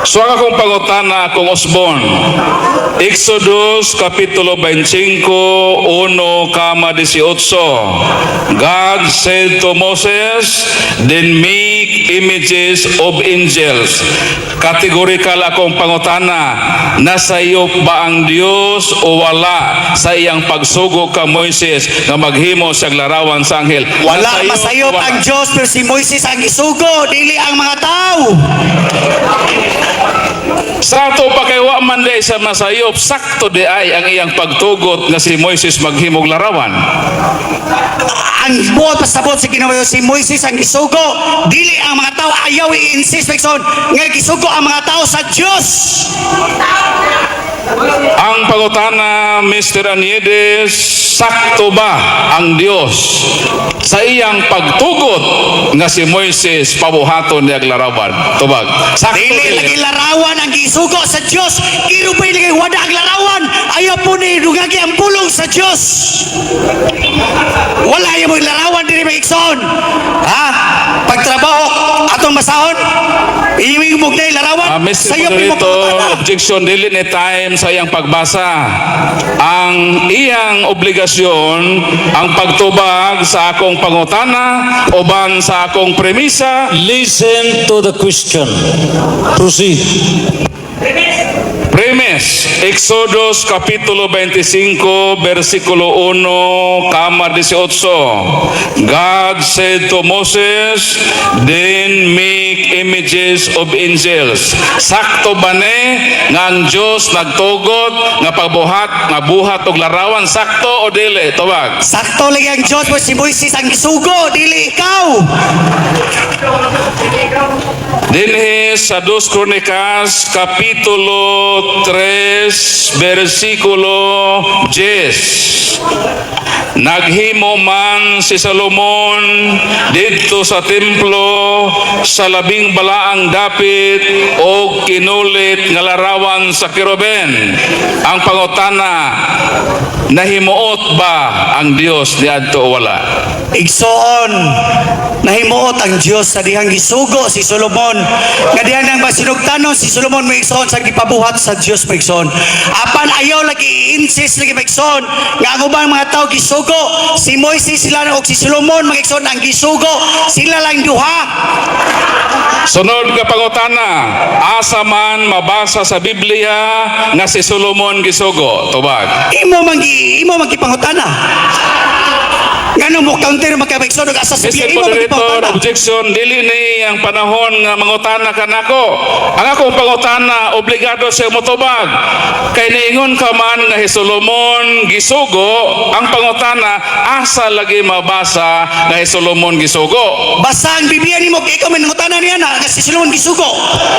Speaker 2: So ang akong pangutana, akong usbon. Exodus Kapitulo 25, 1,18. God said to Moses, "Then make images of angels." Categorical akong pangutana, nasayop ba ang Dios o wala sa iyang pagsugo ka Moises nga maghimo siyang larawan sa anghel?
Speaker 3: Wala
Speaker 2: Nasayop
Speaker 3: masayop
Speaker 2: o wala?
Speaker 3: Ang Diyos, pero si Moises ang gisugo, dili ang mga tao.
Speaker 2: Sa ato pa kay wa man di sa masayop, sakto di ay ang iyang pagtugot nga si Moises maghimog larawan.
Speaker 3: Ang buot pasabot sa Ginoo, si Moises ang gisugo, dili ang mga tao. Ayaw i-insist, Megson, nga gisugo ang mga tao sa Diyos.
Speaker 2: Ang pangutana, Mr. Aniedes, sakto ba ang Dios sa iyang pagtugot nga si Moises pabuhaton niya ang larawan? Tubag. Sakto
Speaker 3: Dili
Speaker 2: dili?
Speaker 3: Lagi larawan ang gisugo sa Diyos. Kirubay lagi wala ang larawan. Ayaw po ni dungagi ang pulong sa Diyos. Wala yung mga larawan diri, mga igsoon. Ha? Pagtrabaho, atong masahon, iimig mo na larawan.
Speaker 2: Mr.
Speaker 3: Sayop imo
Speaker 2: Moderator,
Speaker 3: pangutana.
Speaker 2: Objection, dili ni time sa iyang pagbasa. Ang iyang obligasyon, ang pagtubag sa akong pangutana uban sa akong premisa.
Speaker 1: Listen to the question. Proceed.
Speaker 2: Premise, Exodus Kapitulo 25, versikulo 1,18. God said to Moses, "Then make images of angels." Sakto ba ni nga ang Diyos nagtugot nga pagbuhat, nga buhat og larawan? Sakto o dili? Tubag.
Speaker 3: Sakto lagi ang Diyos mo, si Moises ang gisugo, dili ikaw.
Speaker 2: Dinhi sa Dos Kronikas Kapitulo 3 versikulo 10. Naghimo man si Salomon didto sa templo sa labing balaang dapit og kinulit nga larawan sa keruben. Ang pangutana, nahimuot ba ang Dios niadto o wala?
Speaker 3: Igsoon, nahimuot ang Dios sa dihang gisugo si Solomon. Nga dihan ang masinugtanon si Solomon, mga igsoon, sa gipabuhat sa Dios, mga igsoon. Apan ayaw lagi i-insist lagi, mga igsoon, nga ang ubang mga tao gisugo. Si Moises sila og si Solomon, mga igsoon, ang gisugo. Sila lang duha.
Speaker 2: Sunod nga pangutana, asa man mabasa sa Biblia nga si Solomon gisugo? Tubag.
Speaker 3: Imo man gipangutana. Ngano mo counter man ka, mga igsoon, ug asa sa
Speaker 2: Mr.
Speaker 3: Biblia imo man
Speaker 2: Moderator,
Speaker 3: gipangutana?
Speaker 2: Objection, dili ni ang panahon nga mangutana ka nako. Ang akong pangutana, obligado siya motubag. Kay niingon ka man nga si Solomon gisugo, ang pangutana, asa lagi mabasa nga si Solomon gisugo?
Speaker 3: Basa ang Biblia nimo kay ikaw may nangutana niya na nga si Solomon gisugo.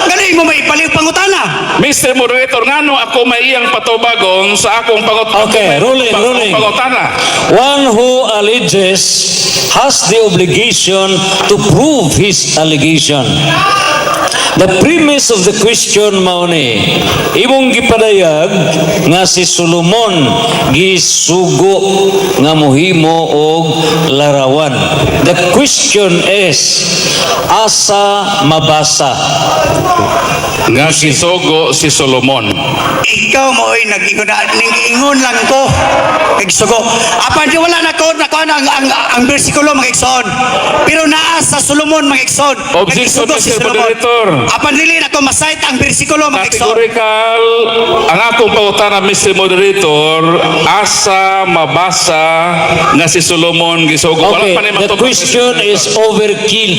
Speaker 3: Ngano imo may ipaliw pangutana?
Speaker 2: Mr. Moderator, ngano ako may iyang patubagon sa akong pangutana?
Speaker 1: Okay, ruling, ruling.
Speaker 2: Pangutana.
Speaker 1: One who alleges has the obligation to prove his allegation. The premise of the question mao ni imong gipadayag nga si Solomon gisugo nga mohimo og larawan. The question is, asa mabasa?
Speaker 2: Nga gisugo si Solomon.
Speaker 3: Ikaw mo ay nag-ingon na ningingon lang ko. Nagsugo. Apan di wala na ko nakuha na ang bersikulo, mga igsoon. Pero naa sa Solomon, mga igsoon.
Speaker 2: Objection,
Speaker 3: Nagisugo si
Speaker 2: Mr.
Speaker 3: Solomon.
Speaker 2: Moderator.
Speaker 3: Apan dili na ko ma-cite ang bersikulo, mga igsoon.
Speaker 2: Categorical, ang akong pangutana, Mr. Moderator, asa mabasa nga si Solomon gisugo? Wala
Speaker 1: Okay,
Speaker 2: pa ni
Speaker 1: the
Speaker 2: matubag,
Speaker 1: question
Speaker 2: Mr. Moderator.
Speaker 1: is overkill.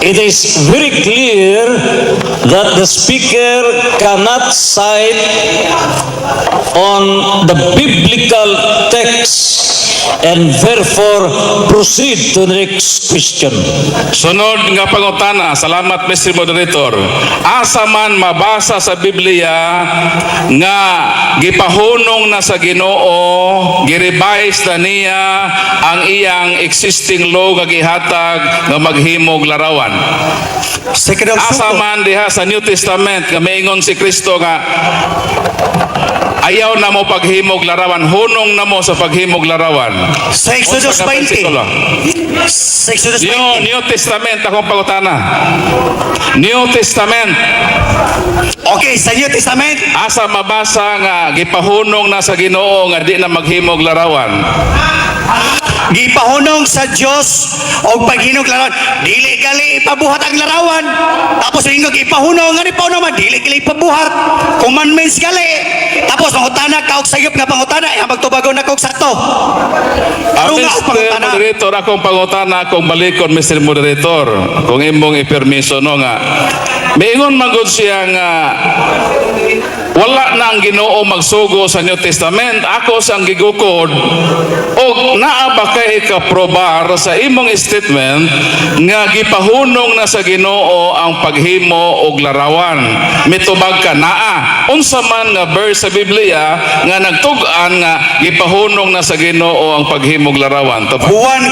Speaker 1: It is very clear that the speaker cannot cite on the biblical text and therefore proceed to the next question.
Speaker 2: Sunod nga pangutana, salamat, Mr. Moderator. Asa man mabasa sa Biblia nga gipahunong na sa Ginoo, gi-revise na niya ang iyang existing law nga gihatag nga maghimog larawan?
Speaker 3: Second of
Speaker 2: Asa
Speaker 3: suko.
Speaker 2: Man diha sa New Testament nga maingon si Kristo nga Ayaw na mo paghimog larawan, hunong na mo sa paghimog larawan.
Speaker 3: Sa Exodus
Speaker 2: Unsa ka
Speaker 3: 20.
Speaker 2: bersikulo?
Speaker 3: Sa Exodus
Speaker 2: New,
Speaker 3: 20.
Speaker 2: New Testament akong pangutana. New Testament.
Speaker 3: Okay, sa New Testament,
Speaker 2: Asa mabasa nga gipahunong na sa Ginoo nga di na maghimog larawan?
Speaker 3: Gipahunong sa Dios og paghimog larawan. Dili gali ipabuhat ang larawan. Tapos ingog ipahunong nga ni man dili gali ipabuhat. Commandments gali. Tapos mangutana ka og sayop nga pangutana, eh, magtubagon na kog sakto.
Speaker 2: Ah,
Speaker 3: Tarunga og
Speaker 2: Mr.
Speaker 3: pangutana.
Speaker 2: Moderator, akong pangutana, akong balikon, Mr. Moderator, kung imong ipermiso, no, nga miingon man gud siya nga wala na ang Ginoo magsugo sa New Testament. Ako sang gigukod og naa ba kay ikaprobar sa imong statement nga gipahunong na sa Ginoo ang paghimo og larawan? Mitubag ka naa. Unsa man nga verse sa Biblia nga nagtug-an nga gipahunong na sa Ginoo ang paghimog larawan? Tubag.
Speaker 3: Juan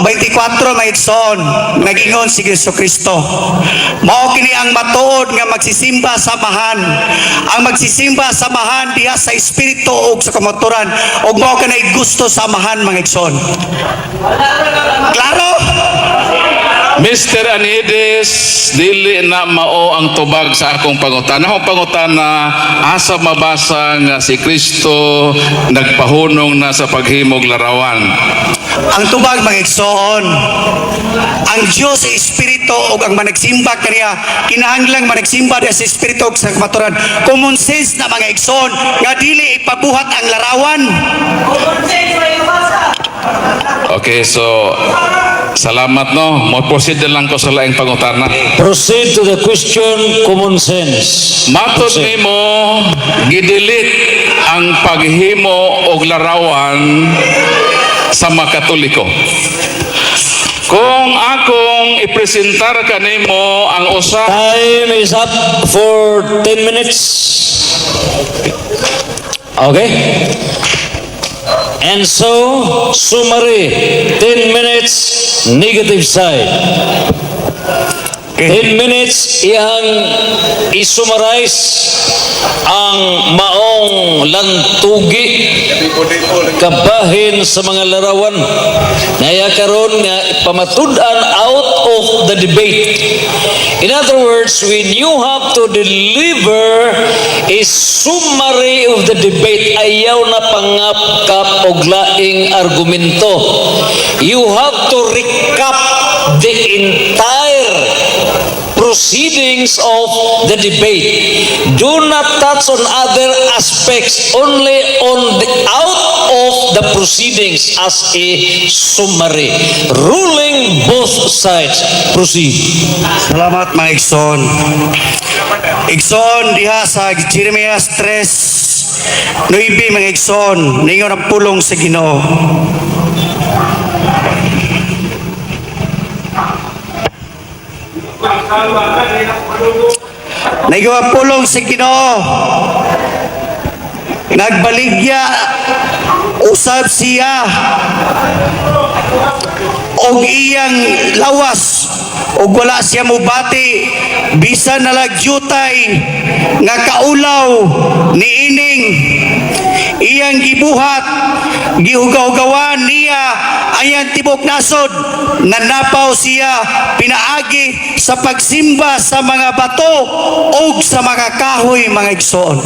Speaker 3: 4:24, mga igsoon, nagingon si Jesu Kristo: "Mao kini ang matuod nga magsisimba sa Amahan, ang magsisimba sa Amahan diha sa espiritu ug sa kamatuoran, ug mao kanay gusto sa Amahan," mga igsoon. Klaro?
Speaker 2: Mr. Anides, dili na mao ang tubag sa akong pangutana. Akong pangutana, asa mabasa nga si Kristo nagpahunong na sa paghimog larawan?
Speaker 3: Ang tubag, mga igsoon, ang Diyos ay espiritu ug ang managsimba kaniya kinahanglang managsimba diha sa espiritu ug sa kamatuoran. Common sense na, mga igsoon, nga dili ipabuhat ang larawan.
Speaker 2: Okay, so salamat, no. Mo proceed na lang ko sa laing pangutana.
Speaker 1: Proceed to the question, common sense.
Speaker 2: Matod
Speaker 1: Proceed.
Speaker 2: nimo gidelete ang paghimo og larawan sa mga Katoliko. Kung akong ipresentar kanimo ang usa
Speaker 1: Time is up for 10 minutes. Okay? And so, summary, 10 minutes, negative side. 10 minutes, iyang isummarize ang maong lantugi kabahin sa mga larawan. Naya karon nga pamatud-an out of the debate. In other words, when you have to deliver a summary of the debate, ayaw na pangapkap og laing argumento. You have to recap the entire proceedings of the debate. Do not touch on other aspects, only on the out of the proceedings as a summary. Ruling, both sides. Proceed.
Speaker 3: Salamat, mga igsoon. Igsoon, diha sa Jeremias 3:9, mga igsoon, ningon ang pulong sa Ginoo. Ningon ang pulong sa Ginoo. Nagbaligya usab siya og iyang lawas ug wala siya mubati bisan nalagyutay nga kaulaw niining iyang gibuhat. Gihugaw-hugawan niya ang tibok nasod. Nanapaw siya pinaagi sa pagsimba sa mga bato ug sa mga kahoy. Mga igsoon,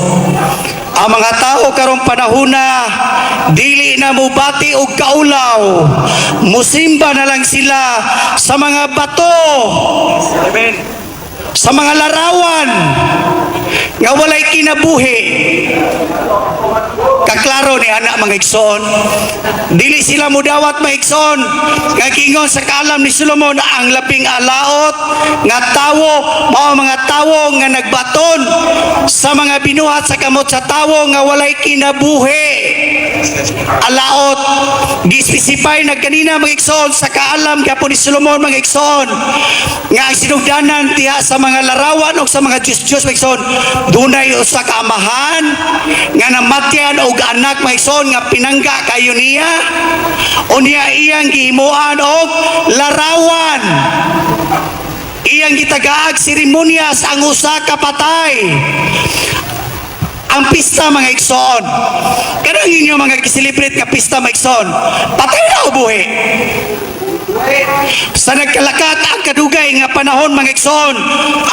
Speaker 3: ang mga tao karong panahona dili na mubati og kaulaw, musimba na lang sila sa mga bato, sa mga larawan nga walay kinabuhi. Kaklaro ni ana, mga igsoon. Dili sila mudawat, mga igsoon, nga kingon sa kaalam ni Solomon, ang labing alaot nga tawo mao mga tawo nga nagbaton sa mga binuhat sa kamot sa tawo nga walay kinabuhi. Alaot. Gispesify na kanina, mga igsoon, sa kaalam gyapon ni Solomon, mga igsoon, nga ang sinugdanan diha sa mga larawan o sa mga Diyos-Diyos, mga igsoon, dunay usa ka amahan nga namatyan og anak, mga igsoon, nga pinangga kayo niya. Unya iyang gihimuan og larawan, iyang gitagaag seremonyas ang usa ka patay. Ang pista, mga igsoon, kanang inyo mga giselebrate nga pista, mga igsoon, patay na o buhi? Sa nagkalakat ang kadugay nga panahon, mga igsoon,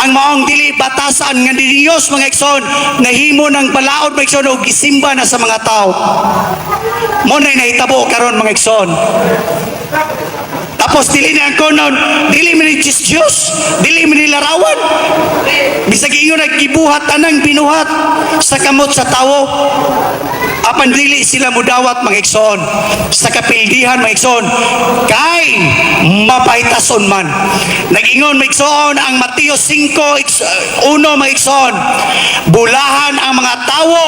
Speaker 3: ang maong dili batasan nga ni Diyos, mga igsoon, nahimo ng balaod, mga igsoon, o gisimba na sa mga tao. Mo na nahitabo karon, mga igsoon. Tapos dili na ang konon, dili man ni Diyos Diyos, dili man ni larawan. Bisag ingon naggibuhat tanang binuhat sa kamot sa tawo. Apan dili sila mudawat, mga igsoon, sa kapildihan, mga igsoon, kay mapahitason man. Nag-ingon, mga igsoon, ang Mateo 5:1, mga igsoon, bulahan ang mga tawo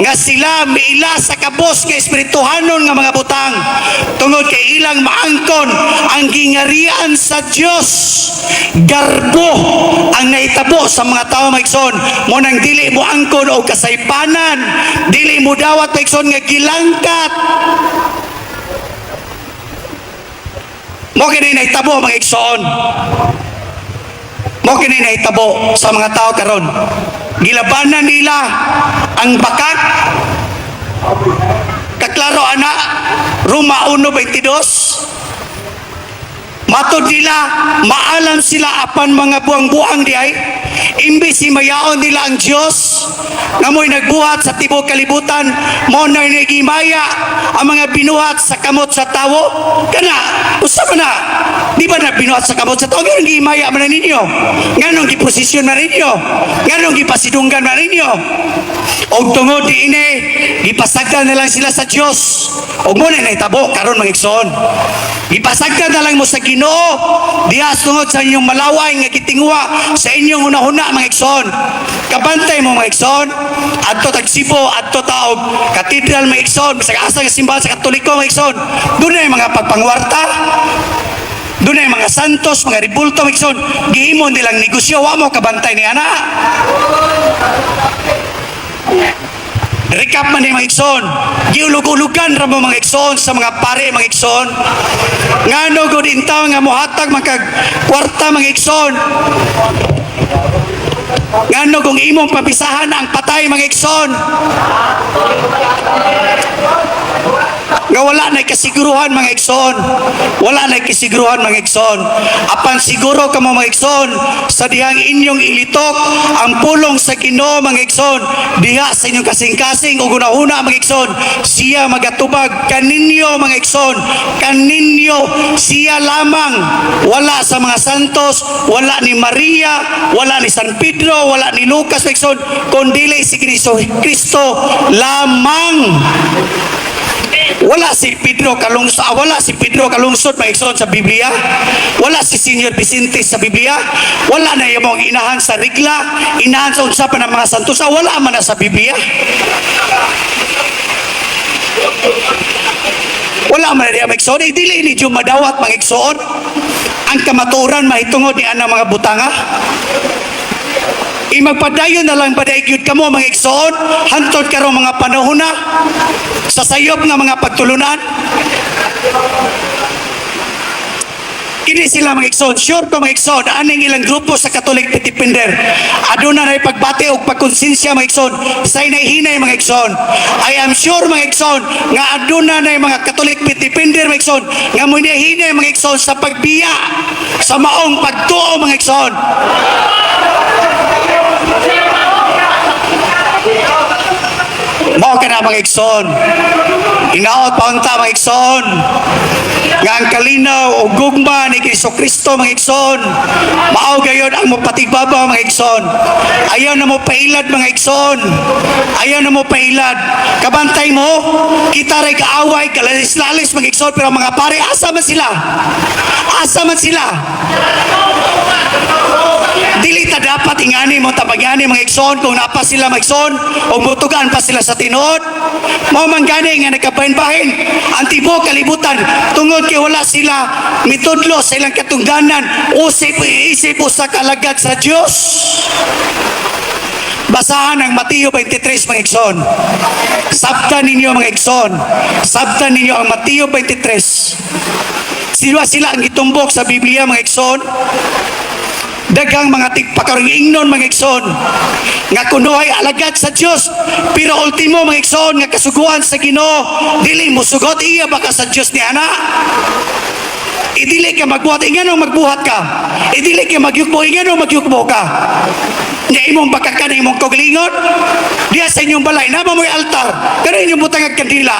Speaker 3: nga sila miila sa kabos nga espirituhanon nga mga butang tungod kay ilang maangkon ang gingarian sa Dios. Garbo ang nahitabo sa mga tao, mga igsoon, mo nang dili mo angkon og kasaypanan, dili mo dawat, mga igsoon, nga gilangkat. Mo kini nahitabo, mga igsoon. Mo kini nahitabo sa mga tao karon. Gilabanan nila ang bakak. Kaklaro ana, Roma 1:22. Matod nila, maalam sila apan mga buang-buang di ay. Imbis himayaon nila ang Diyos, nga mo'y nagbuhat sa tibuok kalibutan, mo na nagimaya ang mga binuhat sa kamot sa tawo. Kana, usa man na, di ba na binuhat sa kamot sa tawo? Nganong gihimaya man na ninyo? Nganong giposisyon man ninyo? Nganong gipasidunggan man ninyo? Og tungod diini, gipasagdan na lang sila sa Diyos. Og mo na nahitabo karon, mga igsoon. Gipasagdan na lang mo sa Ginoo diha tungod sa inyong malaway nga gitinguha sa inyong hunahuna, mga igsoon. Kabantay mo, mga igsoon, adto tag Cebu, adto ta og katedral, mga igsoon, bisag asa nga simbahan sa Katoliko, mga igsoon. Dunay mga pagpangwarta, dunay mga santos, mga ribulto, mga igsoon, gihimo nilang negosyo. Wa mo kabantay ni ana. Recap man ni, mga igsoon. Giulog-ulugan ra mo, mga igsoon, sa mga pare, mga igsoon. Ngano gud intaw nga mohatag makag kwarta, mga igsoon? Ngano kung imong papisahan ang patay, mga igsoon? Nga wala na kasiguruhan, mga igsoon. Wala na kasiguruhan, mga igsoon. Apan siguro kamo, mga igsoon, sa dihang inyong ilitok ang pulong sa Ginoo, mga igsoon, diha sa inyong kasing-kasing ug hunahuna, mga igsoon, siya magatubag kaninyo, mga igsoon, kaninyo siya lamang, wala sa mga santos, wala ni Maria, wala ni San Pedro, wala ni Lucas, mga igsoon, kundili si Kristo Kristo lamang. Wala si Pedro Kalungsod, wala si Pedro Kalungsod, mga igsoon, sa Biblia. Wala si Senior Vicente sa Biblia. Wala na yung mga inahan sa regla, inahan sa unsa pa ng mga santos, wala man na sa Biblia. Wala man na diya, mga igsoon. Eh, dili ni Diyo madawat, mga igsoon, ang kamaturan mahitungod ni anang mga butanga. Imagpadayon na lang paday gyud kamo, mga igsoon, hantod karong mga panahon na sa sayop nga mga pagtulunan. Kini sila, mga igsoon, sure ko, mga igsoon, aning ilang grupo sa Catholic Defender, aduna na pagbati og pagkonsensya, mga igsoon, sa hinay-hinay, mga igsoon. I am sure, mga igsoon, nga aduna na mga Catholic Defender, mga igsoon, nga muhinay-hinay, mga igsoon, sa pagbiya sa maong pagtuo, mga igsoon. Mao ka na, mga igsoon. Inaot pa unta, mga igsoon, nga ang kalinaw o gugma ni Kristo Kristo, mga igsoon, mao gayon ang mopatigbaba, mga igsoon. Ayaw na mo pailad, mga igsoon. Ayaw na mo pailad. Kabantay mo, kita ray kaaway, kalalis-lalis, mga igsoon, pero mga pare, asa man sila? Asa man sila? Dili ta dapat ingani mo tabagani, mga igsoon, kung napa sila, mga igsoon, o mutugan pa sila sa tinuod. Mao man gani nga nagkabahin-bahin ang tibuok kalibutan tungod kay wala sila mitudlo sa ilang katungdanan usip isip usa ka alagad sa Dios. Basahan ang Mateo 23, mga igsoon. Sabtan ninyo, mga igsoon. Sabtan ninyo ang Mateo 23. Sila sila ang gitumbok sa Biblia, mga igsoon. Daghang mga tigpakaroon ingnon, mga igsoon, nga kunuhay alagad sa Dios, pero ultimo, mga igsoon, nga kasuguan sa Ginoo dili mo sugot. Iya baka sa Dios ni ana? Idili ka magbuhat, inganong magbuhat ka? Idili ka magyukbo, inganong magyukbo ka? Nya imong bakakan imong kaugalingon diya sa inyong balay, naa mo'y altar, pero inyong butang ang kandila.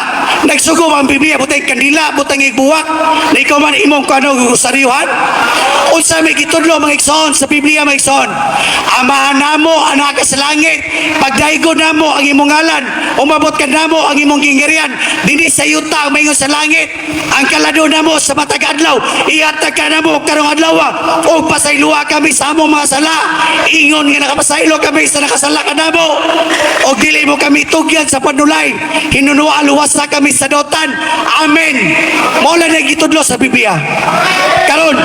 Speaker 3: Nagsugo ang Biblia, butang kandila, butang buwak na ikaw man imong kuano rosaryuhan? Unsa may gitudlo, mga igsoon, sa Biblia, mga igsoon? Amahan namo, anaa ka sa langit, pagdaygon namo ang imong ngalan, umabot ka namo ang imong gingharian dinhi sa yuta maingon sa langit. Ang kalado namo sa matag adlaw ihatag ka namo karong adlaw, ug pasayloa kami sa among mga sala, ingon nga nakapasaylo kami sa nakasala kanamo, ug dili mo kami tugyan sa panulay, hinunua luwasa kami sa dautan. Amen. Mao lang na gitudlo sa Biblia. Karon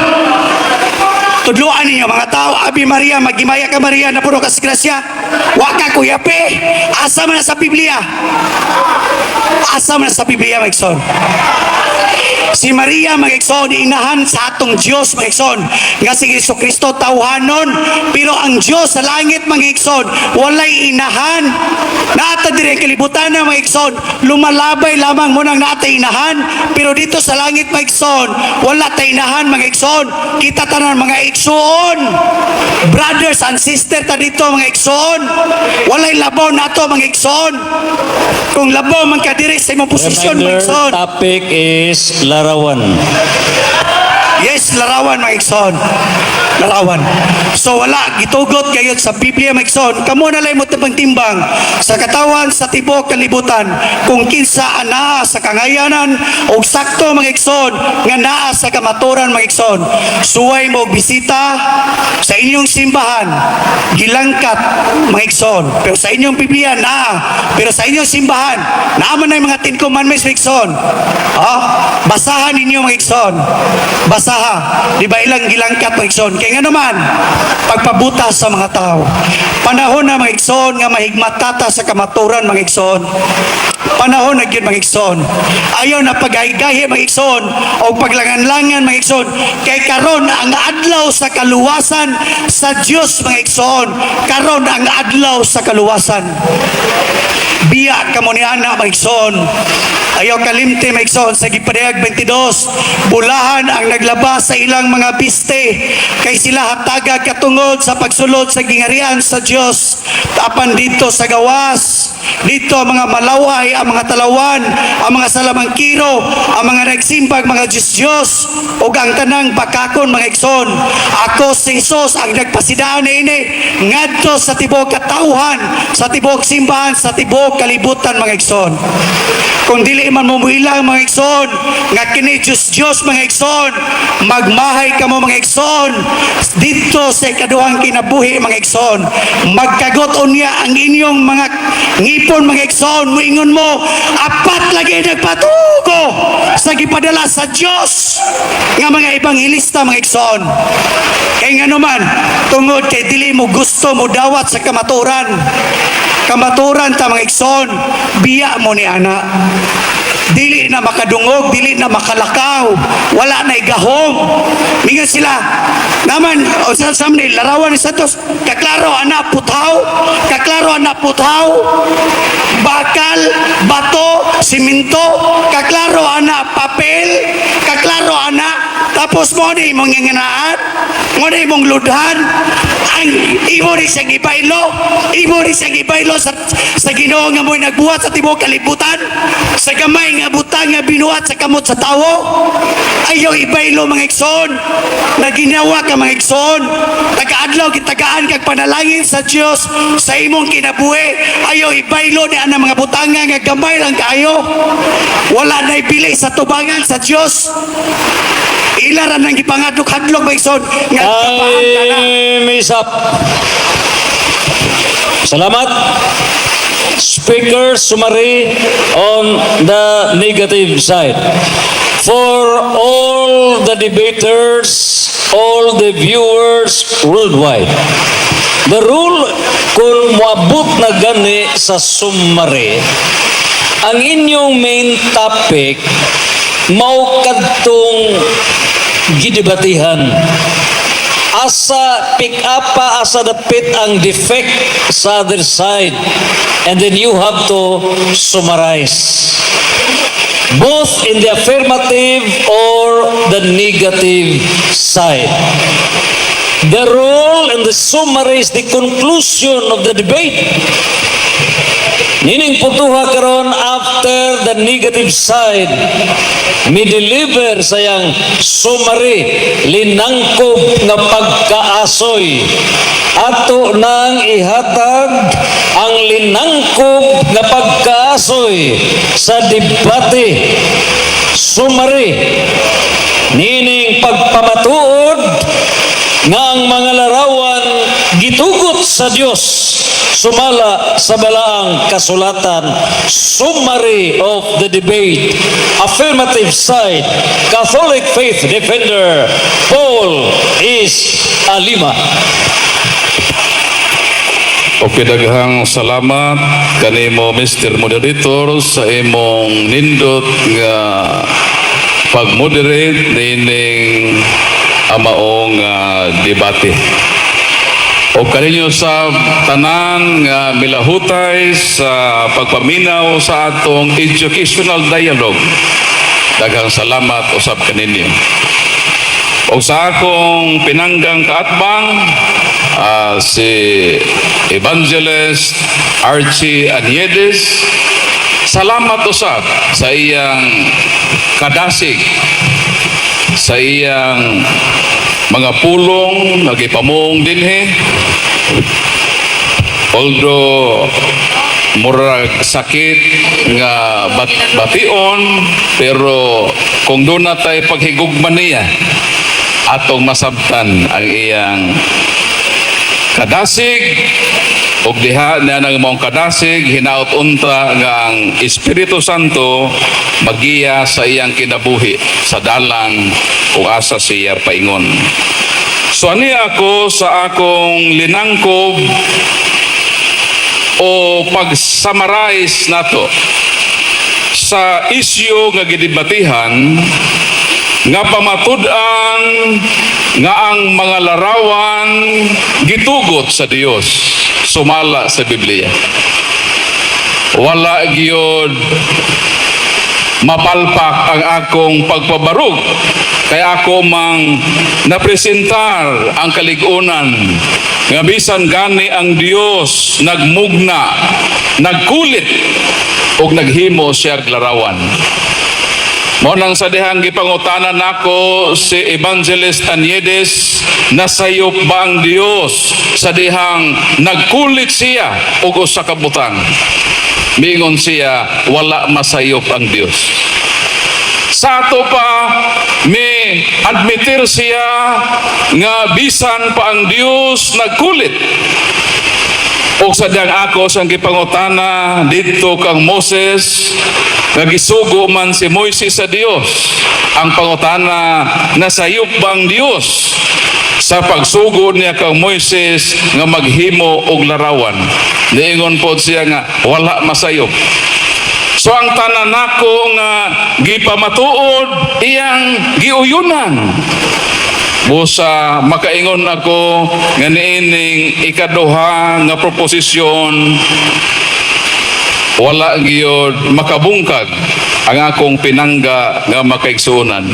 Speaker 3: tudloan ninyo mga tao, Ave Maria, maghimaya ka Maria, napuno ka sa grasya, wa ka kuyape. Asa man na sa Biblia? Asa man na sa Biblia, mga igsoon? Si Maria, mga igsoon, inahan sa atong Diyos, mga igsoon, nga si Jesu Kristo tawhanon, pero ang Diyos sa langit, mga igsoon, walay inahan. Naa ta diri kalibutan na, mga igsoon, lumalabay lamang mo nang naa tay inahan, pero dito sa langit, mga igsoon, wala tay inahan, mga igsoon. Kita tanan mga igsoon, brothers and sister ta dito, mga igsoon. Walay labaw nato, mga igsoon. Kung labaw man ka diri sa imong posisyon, mga
Speaker 1: Reminder,
Speaker 3: igsoon.
Speaker 1: Topic is larawan.
Speaker 3: Yes, larawan, mga igsoon. Larawan. So wala, gitugot gayud sa Biblia, mga igsoon. Kamo na lang mo timbang sa katawan sa tibuok kalibutan kung kinsa anaa sa kangayanan og sakto, mga igsoon, nga naa sa kamaturan, mga igsoon. Suway mo og bisita sa inyong simbahan, gilangkat, mga igsoon. Pero sa inyong Biblia naa, pero sa inyong simbahan naa man na yung mga Ten Commandments, mga igsoon. Ah, basahan ninyo, mga igsoon. Basaha. Di ba ilang gilangkat, mga igsoon? Kaya nga naman, pagpabutas sa mga tao. Panahon na, mga igsoon, nga mahigmatata sa kamaturan, mga igsoon. Panahon na gyud, mga igsoon. Ayaw na paggahi mga igsoon, o paglangan-langan, mga igsoon. Kay karon ang adlaw sa kaluwasan sa Dios, mga igsoon. Karon ang adlaw sa kaluwasan. Biya kamo ni ana, mga igsoon. Ayaw kalimti, mga igsoon, sa gipadayag 22, bulahan ang naglaba sa ilang mga biste, kay sila hataga katungod sa pagsulod sa gingarian sa Dios. Apan dito sa gawas, dito ang mga malaway, ang mga talawan, ang mga salamangkiro, ang mga nagsimbag mga Diyos-Diyos, ug ang tanang bakakon, mga igsoon. Ako si Jesus ang nagpasidaan niini ngadto sa tibuok katawhan, sa tibuok simbahan, sa tibuok kalibutan, mga igsoon. Kung dili man mo muilang, mga igsoon, nga kini Diyos Diyos, mga igsoon, magmahay kamo, mga igsoon, dito sa ikaduhang kinabuhi, mga igsoon. Magkagot unya ang inyong mga ngipon, mga igsoon, muingon mo, apat lagi nagpatugo sa gipadala sa Dios nga mga ebanghelista, mga igsoon. Kay nga naman, tungod kay dili mo gusto mo dawat sa kamaturan. Kamaturan ta, mga igsoon, biya mo ni ana. Dili na makadungog, dili na makalakaw, wala na gahom. Mingon sila, naman, o sa ni, larawan ni Santos, kaklaro ana puthaw, kaklaro ana puthaw, bakal, bato, simento, kaklaro ana papel, kaklaro ana, tapos mo ni imong nginganaan, mo ni imong ludhan, ang imo ni siyang ibaylo, imo ni siyang ibaylo sa Ginoo nga mo'y nagbuhat sa tibuok kalibutan, sa gamay nga butang nga binuhat sa kamot sa tawo. Ayaw ibaylo, mga igsoon, na ginawa ka, mga igsoon, tagaadlaw gitagaan kag panalangin sa Dios sa imong kinabuhi. Ayaw ibaylo ni ana mga butanga nga gamay lang kaayo. Wala na ibili sa tubangan sa Dios. Ila ra nang gipangadlok-hadlok, mga igsoon, nga kapaan ka na.
Speaker 1: Time is up. Salamat. Speaker summary on the negative side. For all the debaters, all the viewers worldwide. The rule, kung moabot na gani sa summary, ang inyong main topic mao kadtong gidebatihan. Asa pick up pa, asa dapit ang defect sa other side. And then you have to summarize both in the affirmative or the negative side. The role and the summary is the conclusion of the debate. Nining puntuha karon, after the negative side, mi deliver sayang summary, linangkob nga pagkaasoy. Ato nang ihatag ang linangkob nga pagkaasoy sa debate, summary nining pagpamatuod nga ang mga larawan gitugot sa Dios sumala sa Balaang Kasulatan. Summary of the debate, affirmative side, Catholic faith defender Paul is Alima.
Speaker 2: Okay, daghang salamat kanimo, Mr. Moderator, sa imong nindot nga pag-moderate nining amaong debate. O kaninyo sa tanan nga milahutay sa pagpaminaw sa atong educational dialogue. Daghang salamat usab kaninyo. O sa akong pinanggang kaatbang, si Evangelist Archie Aniedes, salamat usab sa iyang kadasig, sa iyang mga pulong nagipamuong dinhi. Although murag sakit nga bation, pero kung doon na tayo paghigugma niya, atong masabtan ang iyang kadasig, ug diha na nang maong kadasig, hinaot unta nga ang Espiritu Santo magiya sa iyang kinabuhi sa dalan kung asa siya paingon. So ani ako sa akong linangkob o pag-summarize nato sa isyu nga gidebatihan nga pamatud-an nga ang mga larawan gitugot sa Dios sumala sa Biblia. Wala gyud mapalpak ang akong pagpabarog kay ako mang napresentar ang kalig-unan nga bisan gani ang Dios nagmugna, nagkulit ug naghimo siya og larawan. Mao nang sa dihang gipangutana nako si Evangelist Aniedes, nasayop ba ang Dios sa dihang nagkulit siya og usa ka butang? Miingon siya, wala masayop ang Dios. Sa ato pa, mi admitir siya nga bisan pa ang Dios nagkulit. O sa diyang ako sang gipangutana didto kang Moses, nga gisugo man si Moises sa Dios. Ang pangutana, nasayop ba ang Dios sa pagsugo niya kang Moises nga maghimo og larawan? Niingon pod siya nga wala masayop. So ang tanan nako nga gipamatuod, iyang giuyunan. Busa makaingon ako nga niining ikaduha nga proposisyon, wala gyud makabungkag ang akong pinangga nga makaigsuonan.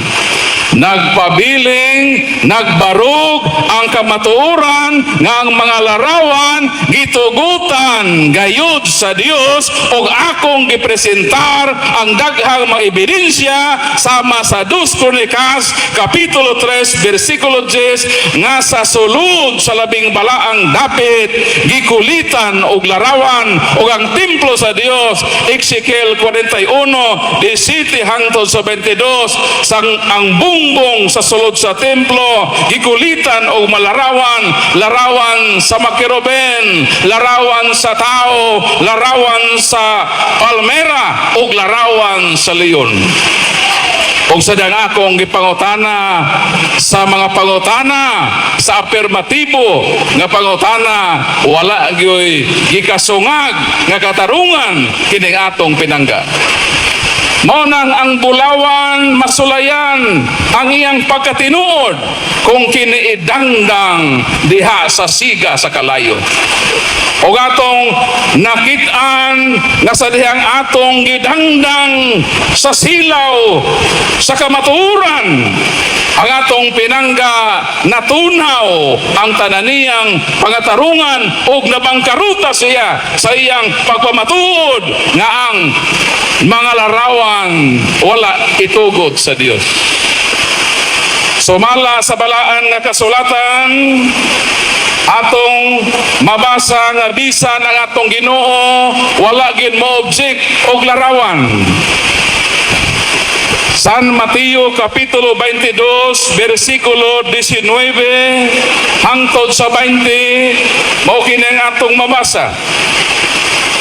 Speaker 2: Nagpabiling, nagbarog ang kamatuoran nga ang mga larawan gitugutan gayud sa Dios, ug akong gipresentar ang daghang mga ebidensya sama sa Dos Kronikas kapitulo 3 bersikulo 10 nga sa sulod sa labing balaang dapit gikulitan og larawan, ug ang templo sa Dios, Ezekiel 41, 17 hangtod sa 22, sang ang bungbong sa sulod sa templo gikulitan og malarawan, larawan sa makeruben, larawan sa tao, larawan sa palmera ug larawan sa leon. Ug sa dang akong gipangutana sa mga pangutana sa apirmatibo nga pangutana, wala gyoy gikasungag nga katarungan kining atong pinangga. Mao nang ang bulawan masulayan ang iyang pagkatinuod kung kini idangdang diha sa siga sa kalayo. O atong nakit-an nga sa dihang atong gidangdang sa silaw sa kamatuoran ang atong pinangga, natunaw ang tananiyang pangatarungan ug nabangkaruta siya sa iyang pagpamatuod nga ang mga larawan wala itugot sa Dios. Sumala sa Balaan nga Kasulatan, atong mabasa nga bisan ang atong Ginoo wala gid mo object og larawan. San Mateo Kapitulo 22 versikulo 19 hangtod sa 20, mao kini ang atong mabasa.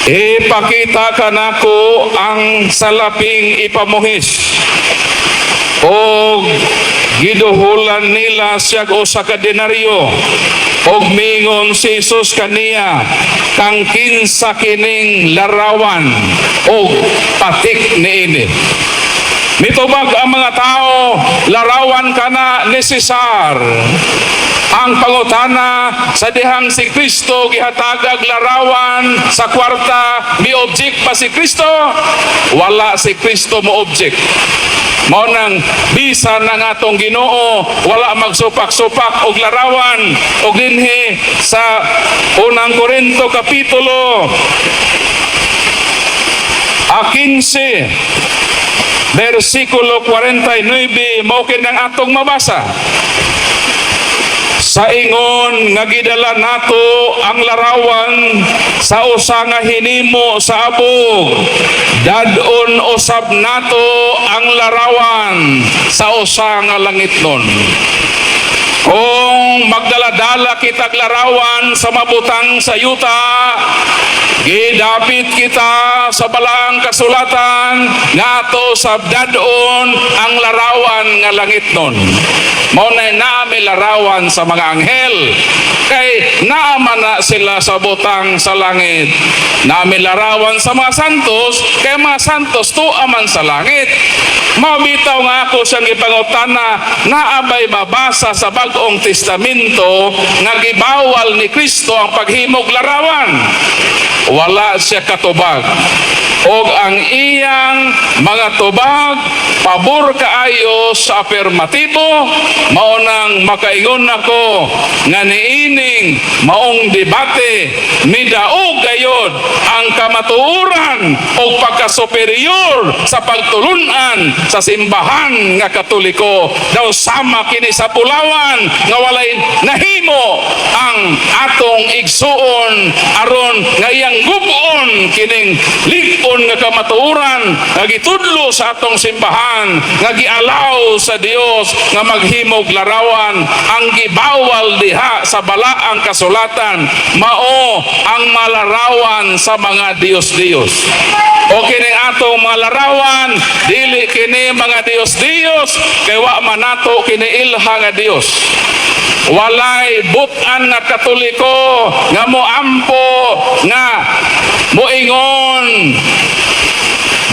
Speaker 2: "Ipakita kanako ang salaping ipamuhis." Og giduhulan nila siya usa ka denaryo. Og mingon si Jesus kaniya, "Kang kinsa kining larawan og patik niini?" Mitubag ang mga tao, "Larawan kana ni Cesar." Ang pangutana, sa dihang si Kristo gihatagag larawan sa kwarta, mi object pa si Kristo? Wala si Kristo mo object. Mao nang bisan ang atong Ginoo wala magsupak-supak og larawan. Og dinhi sa Unang Korinto kapitulo a 15 versikulo 49, mao kini ang atong mabasa. "Sa ingon nga gidala nato ang larawan sa usa nga hinimo sa abog, dad-on usab nato ang larawan sa usa nga langitnon." Kung magdala-dala kitag larawan sa mabutang sa yuta, gidapit kita sa Balaang Kasulatan nga ato sa dad-on ang larawan nga langitnon. Mao na naa mi larawan sa mga anghel kay naa man na sila sa butang sa langit. Naa mi larawan sa mga santos kay mga santos tuwa man sa langit. Mao bitaw nga ako siyang ipangutana, naa bay mabasa sa Bag-ong Testamento nga gibawal ni Kristo ang paghimog larawan? Wala siya katubag. Og ang iyang mga tubag pabor kaayo sa apermatibo. Mao nang makaingon ako nga niining maong debate, midaog gayod ang kamatuoran og pagka-superior sa pagtulunan sa Simbahan nga Katoliko. Daw sama kini sa bulawan nga walay nahimo ang atong igsuon aron nga iyang gub-on kining lig-on nga kamatuoran nga gitudlo sa atong simbahan nga gialaw sa Dios nga maghimog larawan. Ang gibawal diha sa Balaang Kasulatan mao ang malarawan sa mga Diyos-Diyos. O kining atong mga larawan, dili kini mga Diyos-Diyos kay wa man nato kini ilha nga Dios. Walay butan nga Katoliko nga moampo nga moingon,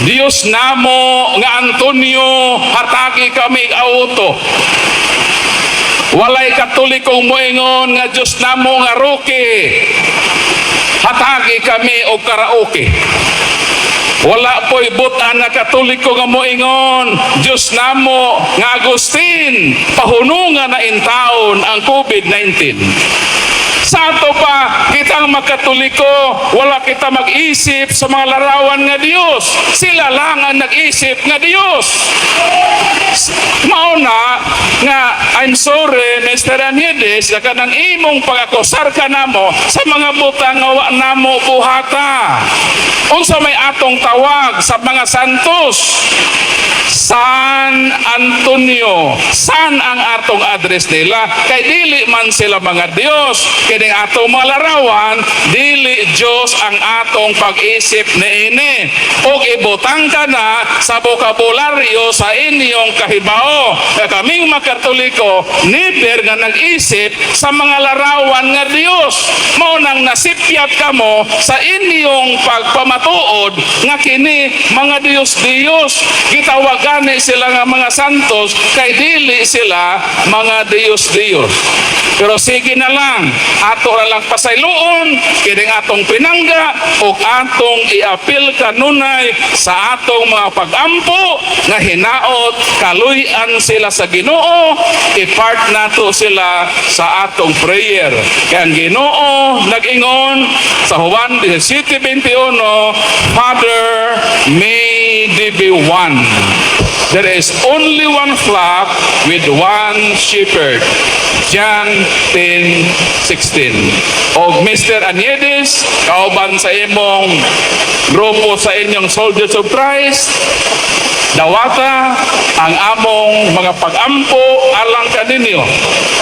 Speaker 2: "Diyos namo nga Antonio, hatagi kami auto." Walay Katolikong moingon nga, "Diyos namo nga Roque, hatagi kami og karaoke." Wala po'y butan nga Katoliko nga moingon, "Diyos namo nga Agustin, pahunungan na intawon ang COVID-19." Sa ato pa, kitang makatoliko, wala kita mag-isip sa mga larawan nga Diyos. Sila lang ang nag-isip nga Diyos. Mao na nga I'm sorry, Mr. Angeles, nga kanang imong pag-akusar ka namo sa mga butang nga wa namo buhata. Unsa may atong tawag sa mga santos? San Antonio. San ang atong address nila? Kay dili man sila mga Diyos. Kini Kining atong mga larawan, dili Diyos ang atong pag-isip niini. Ug ibutang ka na sa bokabularyo sa inyong kahibao. Nga kaming mga Katoliko, never nga nag-isip sa mga larawan nga Diyos. Mao nang nasipyat kamo sa inyong pagpamatuod nga kini mga Diyos-Diyos. Gitawag gani sila nga mga santos kay dili sila mga Diyos-Diyos. Pero sige na lang, ato na lang pasayloon kining atong pinangga ug atong iapil kanunay sa atong mga pag-ampo nga hinaot kaluy-an sila sa Ginoo, i-part nato sila sa atong prayer. Kaya ang Ginoo nag-ingon sa Juan 17:21, "Father, may they be one. There is only one flock with one shepherd." John 10:16. Og Mr. Aniedes, kauban sa imong grupo sa inyong Soldiers of Christ, dawata ang among mga pag-ampo alang kaninyo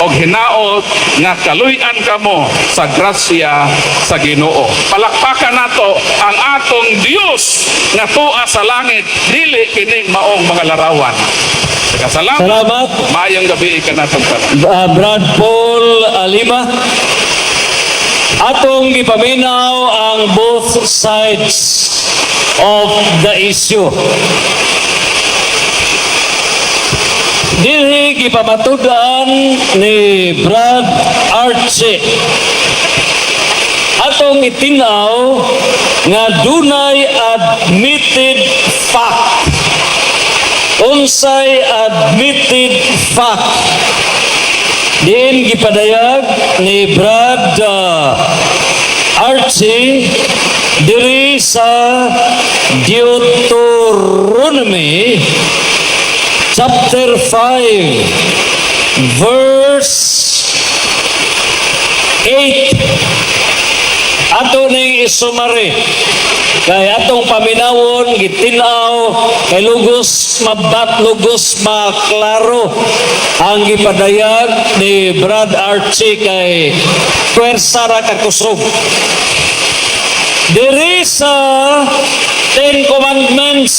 Speaker 2: og hinaot nga kaluy-an kamo sa grasya sa Ginoo. Palakpakan nato ang atong Dios nga tua sa langit, dili kining maong mga larawan. Salamat.
Speaker 1: Salamat.
Speaker 2: Maayong gabi kanatong tanan.
Speaker 1: Brad Paul Alima. Atong gipaminaw ang both sides of the issue. Dinhi gipamatud-an ni Brad Archie, atong itinaw nga dunay admitted fact. Unsay admitted fact? Diin gipadayag ni Brad Archie diri sa Deuteronomy chapter 5 verse 8. Ato ning isumari kay atong paminawon, gitin-aw kay lugos mabat, lugos maklaro ang gipadayag ni Brad Archie kay pwersa ra kakusog. Diri sa Ten Commandments,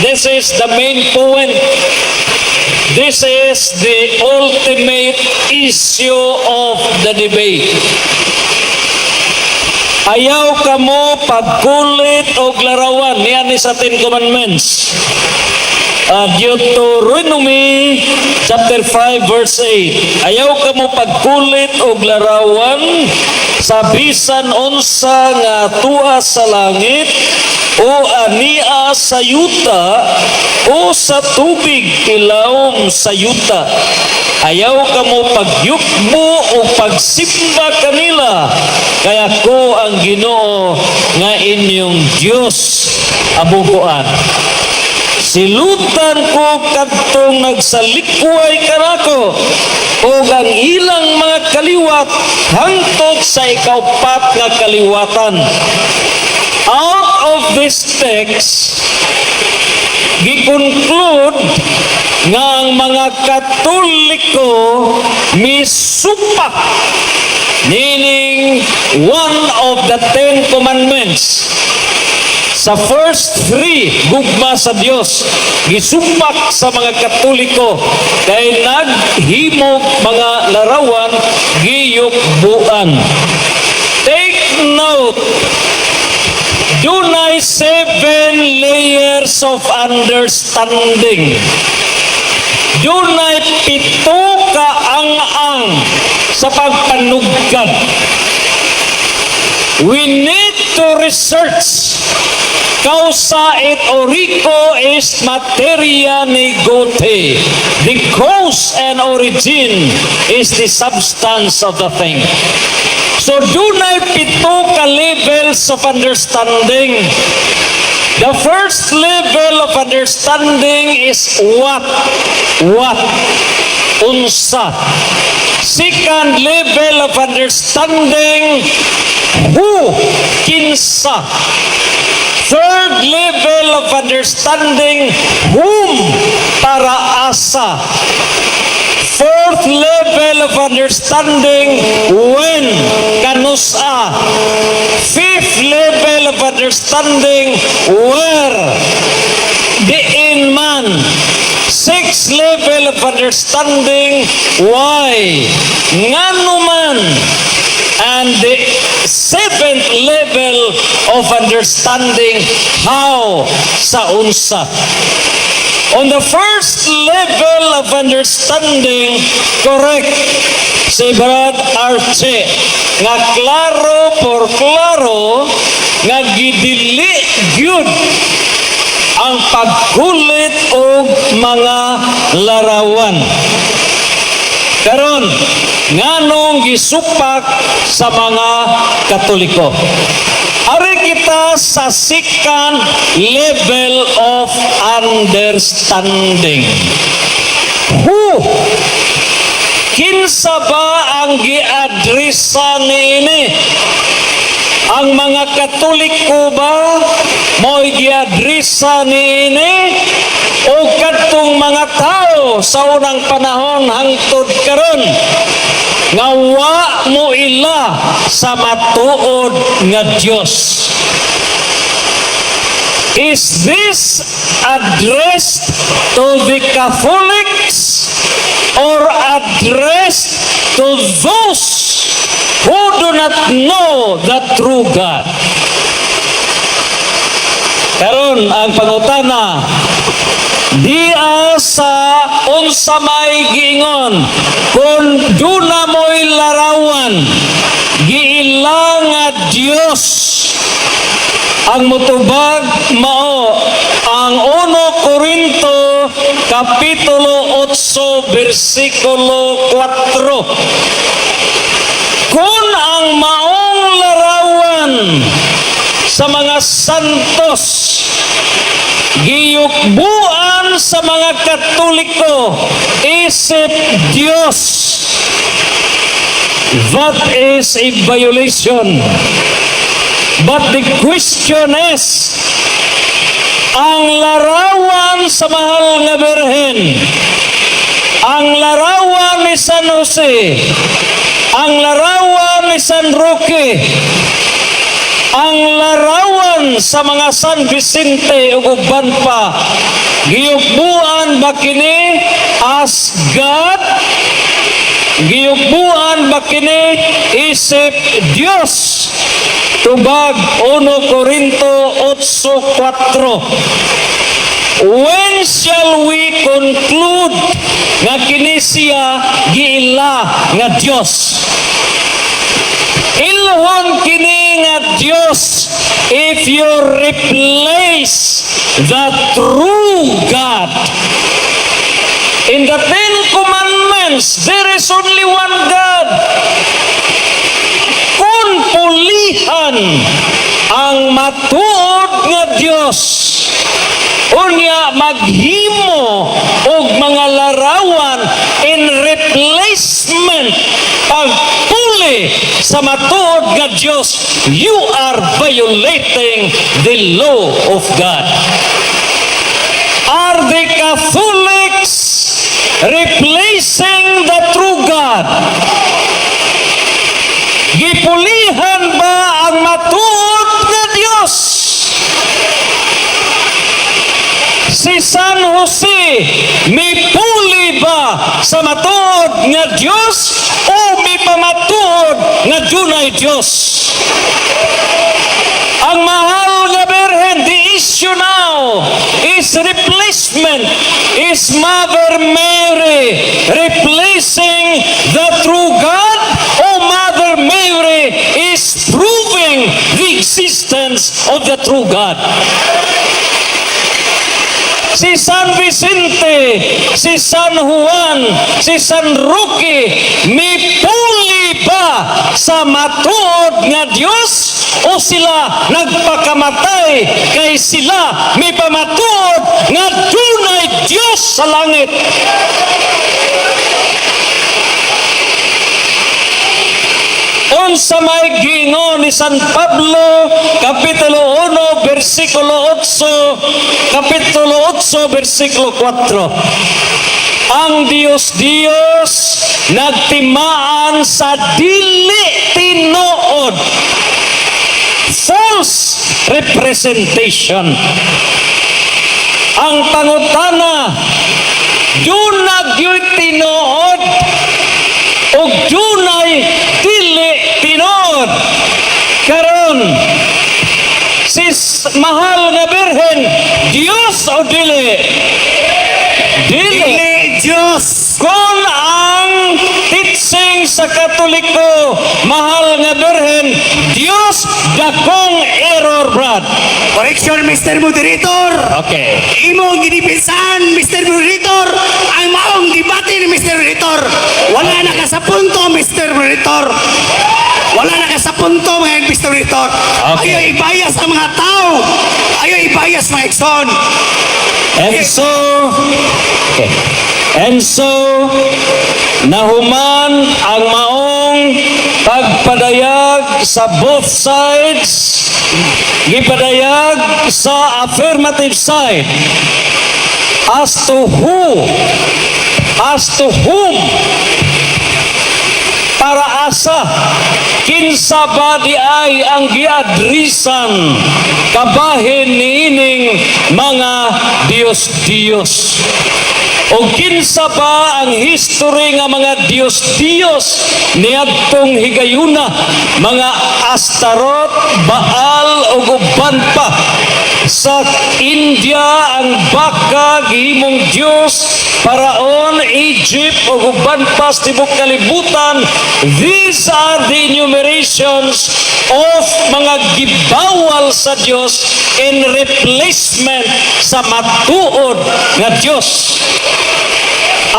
Speaker 1: this is the main point. This is the ultimate issue of the debate. Ayaw kamo pagkulit og larawan niya ni sa Ten Commandments. Deuteronomy chapter 5 verse 8. Ayaw kamo pagkulit og larawan sa bisan unsa nga tua sa langit o ania sa yuta o sa tubig ilawom sa yuta. Ayaw kamo pagyukbo o pagsimba kanila, kay ako ang Ginoo nga inyong Dios abubuan. Silutan ko kadtong nagsalikway kanako ug ang ilang mga kaliwat hangtod sa ikaupat nga kaliwatan. Out of this text, gi-conclude nga ang mga Katoliko misupak meaning one of the Ten Commandments. Sa first three, gugma sa Dios, gisupak sa mga Katoliko kay naghimog mga larawan, giyukbuan. Take note, dunay seven layers of understanding. Dunay pito ka ang-ang sa pagpanugkad. We need to research. Causa et origo est materia negotii. The cause and origin is the substance of the thing. So dunay pito ka levels of understanding. The first level of understanding is what? What? Unsa. Second level of understanding, who? Kinsa. Third level of understanding, whom? Para asa. Fourth Fourth level of understanding, when, kanusa. Fifth level of understanding, where, diin man. Sixth level of understanding, why, ngano man. And the seventh level of understanding, how, sa unsa. On the first level of understanding, correct si Brad Archie nga klaro por klaro nga gidili gyud ang pagkulit og mga larawan. Karon, nganong gisupak sa mga Katoliko? Ari kita sa second level of understanding. Who? Kinsa ba ang giadresa niini? Ang mga Katoliko ba mo'y giadresa niini o kadtong mga tao sa unang panahon hangtod karon nga wa mo ila sa matuod nga Dios? Is this addressed to the Catholics or addressed to those who do not know the true God? Karon ang pangutana, diha sa unsa may giingon kung duna mo'y larawan giila nga Dios, ang mutubag mao ang 1 Korinto kapitulo 8 bersikulo 4. Kung ang maong larawan sa mga santos giyukbuan sa mga Katoliko isip Diyos, that is a violation. But the question is, ang larawan sa Mahal nga Birhen, ang larawan ni San Jose, ang larawan ni San Roque, ang larawan sa mga San Vicente ug uban pa, giyukbuan ba kini as God? Giyukbuan ba kini isip Dios? Tubag 1 Korinto 8:4. When shall we conclude nga kini siya giila nga Dios? Ilhon kini nga Dios if you replace the true God. In the Ten Commandments, there is only one God. Kung pulihan ang matuod nga Dios, unya maghimo og mga larawan in replacement, pagpuli sa matuod nga Dios, you are violating the law of God. Are the Catholics replacing the true God? Gipulihan ba ang matuod nga Dios? Si San Jose, mipuli ba sa matuod nga Dios o mipamatuod nga dunay Dios? Ang Mahal nga Birhen, the issue now is replacement. Is Mother Mary replacing the true God o Mother Mary is proving the existence of the true God? Si San Vicente, si San Juan, si San Roque, mipuli ba sa matuod nga Dios o sila nagpakamatay kay sila mipamatuod nga dunay Dios sa langit? Unsa may giingon ni San Pablo kapitulo 1 bersikulo 8, kapitulo 8 bersikulo 4? Ang Dios Dios Nagtimaan sa dili tinuod, false representation. Ang pangutana, duna gyud tinuod ug dunay dili tinuod. Karon, si Mahal nga Birhen, Diyos o dili? Dili.
Speaker 3: Dili Diyos.
Speaker 1: Kung ang teaching sa Katoliko, Mahal nga Birhen, Diyos, dakong error, Brad.
Speaker 3: Correction, Mr. Moderator.
Speaker 1: Okay.
Speaker 3: Imong ginipensahan, Mr. Moderator, ang maong debate ni Mr. Moderator. Wala na ka sa punto, Mr. Moderator. Wala na ka sa punto, mga Mr. Moderator.
Speaker 1: Okay.
Speaker 3: Ayaw ibayas ang mga tao. Ayaw ibayas, mga igsoon.
Speaker 1: And so, okay. And so, nahuman ang maong pagpadayag sa both sides, gipadayag sa affirmative side, as to who, as to whom, para asa, kinsa ba di ay ang giadrisan kabahin niining mga Diyos-Diyos, o kinsa ba ang history nga mga Diyos-Diyos niadtong higayuna, mga Astaroth, Baal ug uban pa? Sa India, ang baka gihimong Diyos, Paraon, Egypt ug uban pa sa tibok kalibutan. These are the enumerations of mga gibawal sa Dios in replacement sa matuod nga Dios.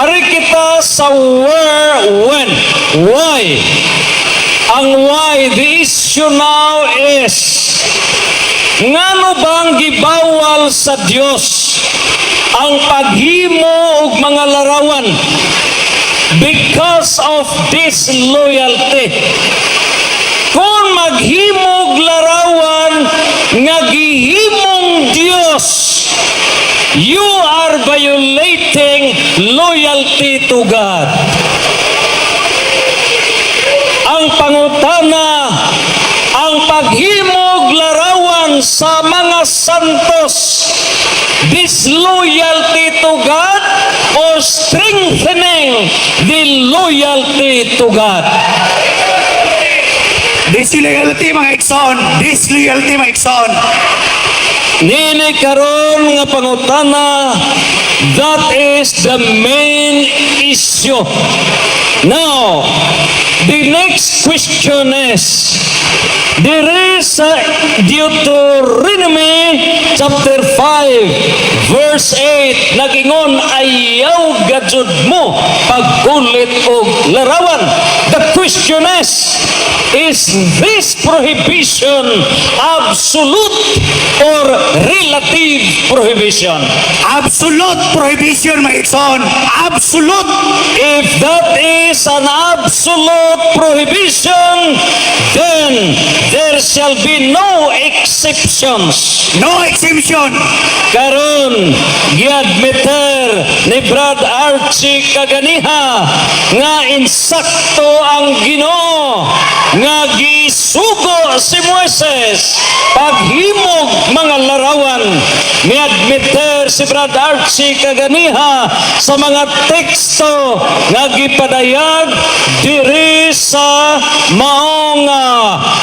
Speaker 1: Ari kita sa where, when, why. Ang why, the issue now is, ngano bang gibawal sa Dios ang paghimo og mga larawan? Because of disloyalty. Kung maghimog larawan nga gihimong Dios, you are violating loyalty to God. Ang pangutana, ang paghimog larawan sa mga santos, disloyalty to God or strengthening the loyalty to God?
Speaker 3: Disloyalty, mga igsoon. Disloyalty, mga igsoon.
Speaker 1: Nini karon nga pangutana, that is the main issue. Now, the next question is, there is a Deuteronomy chapter 5 verse 8 nagingon ayaw gajud mo pagkulit og larawan. The question is this prohibition absolute or relative prohibition?
Speaker 3: Absolute prohibition, mga igsoon. Absolute.
Speaker 1: If that is an absolute prohibition, then there shall be no exceptions.
Speaker 3: No exemption.
Speaker 1: Karon, giadmiter ni Brad Archie kaganiha nga insakto ang Ginoo nga gisugo si Moises paghimog mga larawan. Miadmiter si Brad Archie kaganiha sa mga teksto nga gipadayag diri sa maong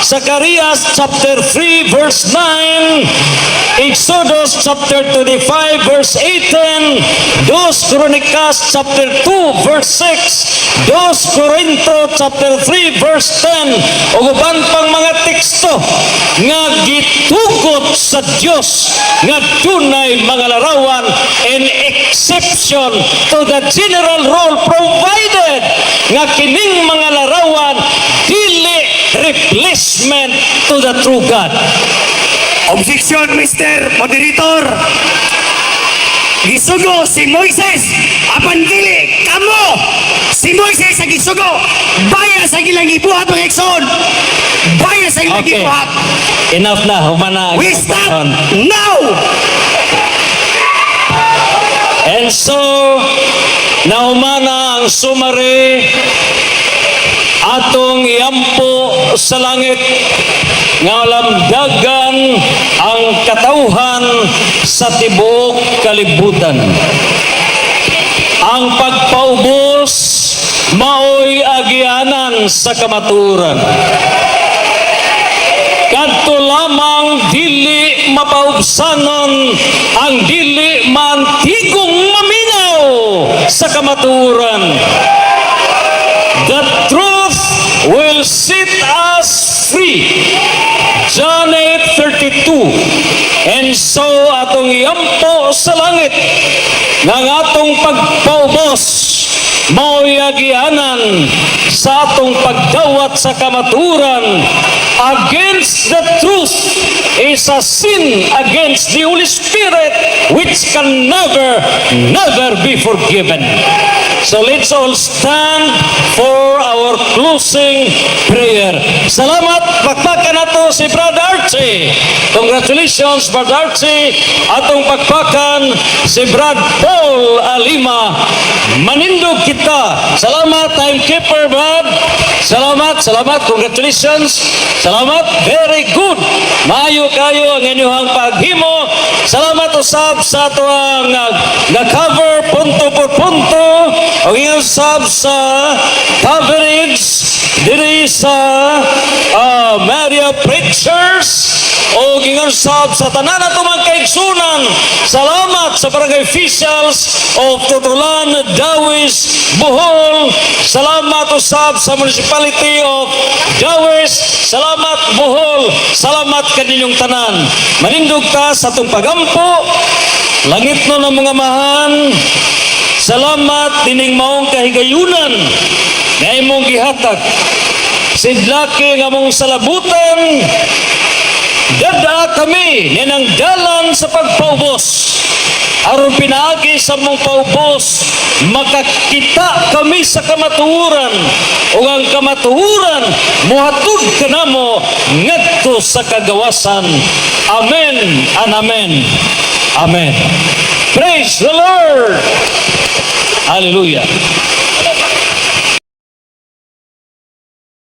Speaker 1: Zacarias chapter 3 verse 9, Exodus chapter 25 verse 18, Dos Kronikas chapter 2 verse 6, Dos Corinto chapter 3 verse 10 ug uban pang mga teksto nga gitugot sa Dios nga dunay mga larawan in exception to the general rule, provided nga kining mga larawan dili replacement to the true God.
Speaker 3: Objection, Mr. Moderator. Gisugo si Moises apan dili kamo. Si Moises ang gisugo. Baya sa ilang gibuhat, mga igsoon. Baya sa ilang gibuhat.
Speaker 1: Enough na, humana ang
Speaker 3: We stop
Speaker 1: panahon.
Speaker 3: Now.
Speaker 1: And so, nahumana ang Ang summary, atong iampo sa langit nga lamdagan ang katawhan sa tibuok kalibutan. Ang pagpaubos maoy agianan sa kamaturan. Kadto lamang dili mapaubsanon ang dili mantigong maminaw sa kamaturan. The truth will set us free. John 8:32. And so atong iampo sa langit nga ang atong pagpaubos mao'y agianan sa atong pagdawat sa kamaturan. Against the truth is a sin against the Holy Spirit, which can never, never be forgiven. So let's all stand for our closing prayer. Salamat, pakpakan nato si Brother Archie. Congratulations, Brother Archie. Atong pakpakan si Brad Paul Alima. Manindog kita. Salamat, timekeeper, Brad. Salamat, salamat. Congratulations. Salamat. Very good. Maayo kayo ang inyong paghimo. Salamat usab sa atoang na-cover punto por punto o ingon usab sa coverage diri sa Maria Preachers o ingon usab sa tanan nato mga kaigsunan. Salamat sa barangay officials of Tutulan, Dauis, Bohol. Salamat usab sa Municipality of Dauis. Salamat, Bohol. Salamat kaninyong tanan. Manindog ta sa atong pagampo. Langitnon namong Amahan, salamat ining maong kahigayunan nga imong gihatag. Sidlaki nga among salabutan, dad-a kami ninang dalan sa pagpaubos. Aron pinaagi sa among paubos, makakita kami sa kamatuoran ug ang kamatuoran mohatod kanamo ngadto sa kagawasan. Amen and amen. Amen. Praise the Lord. Hallelujah.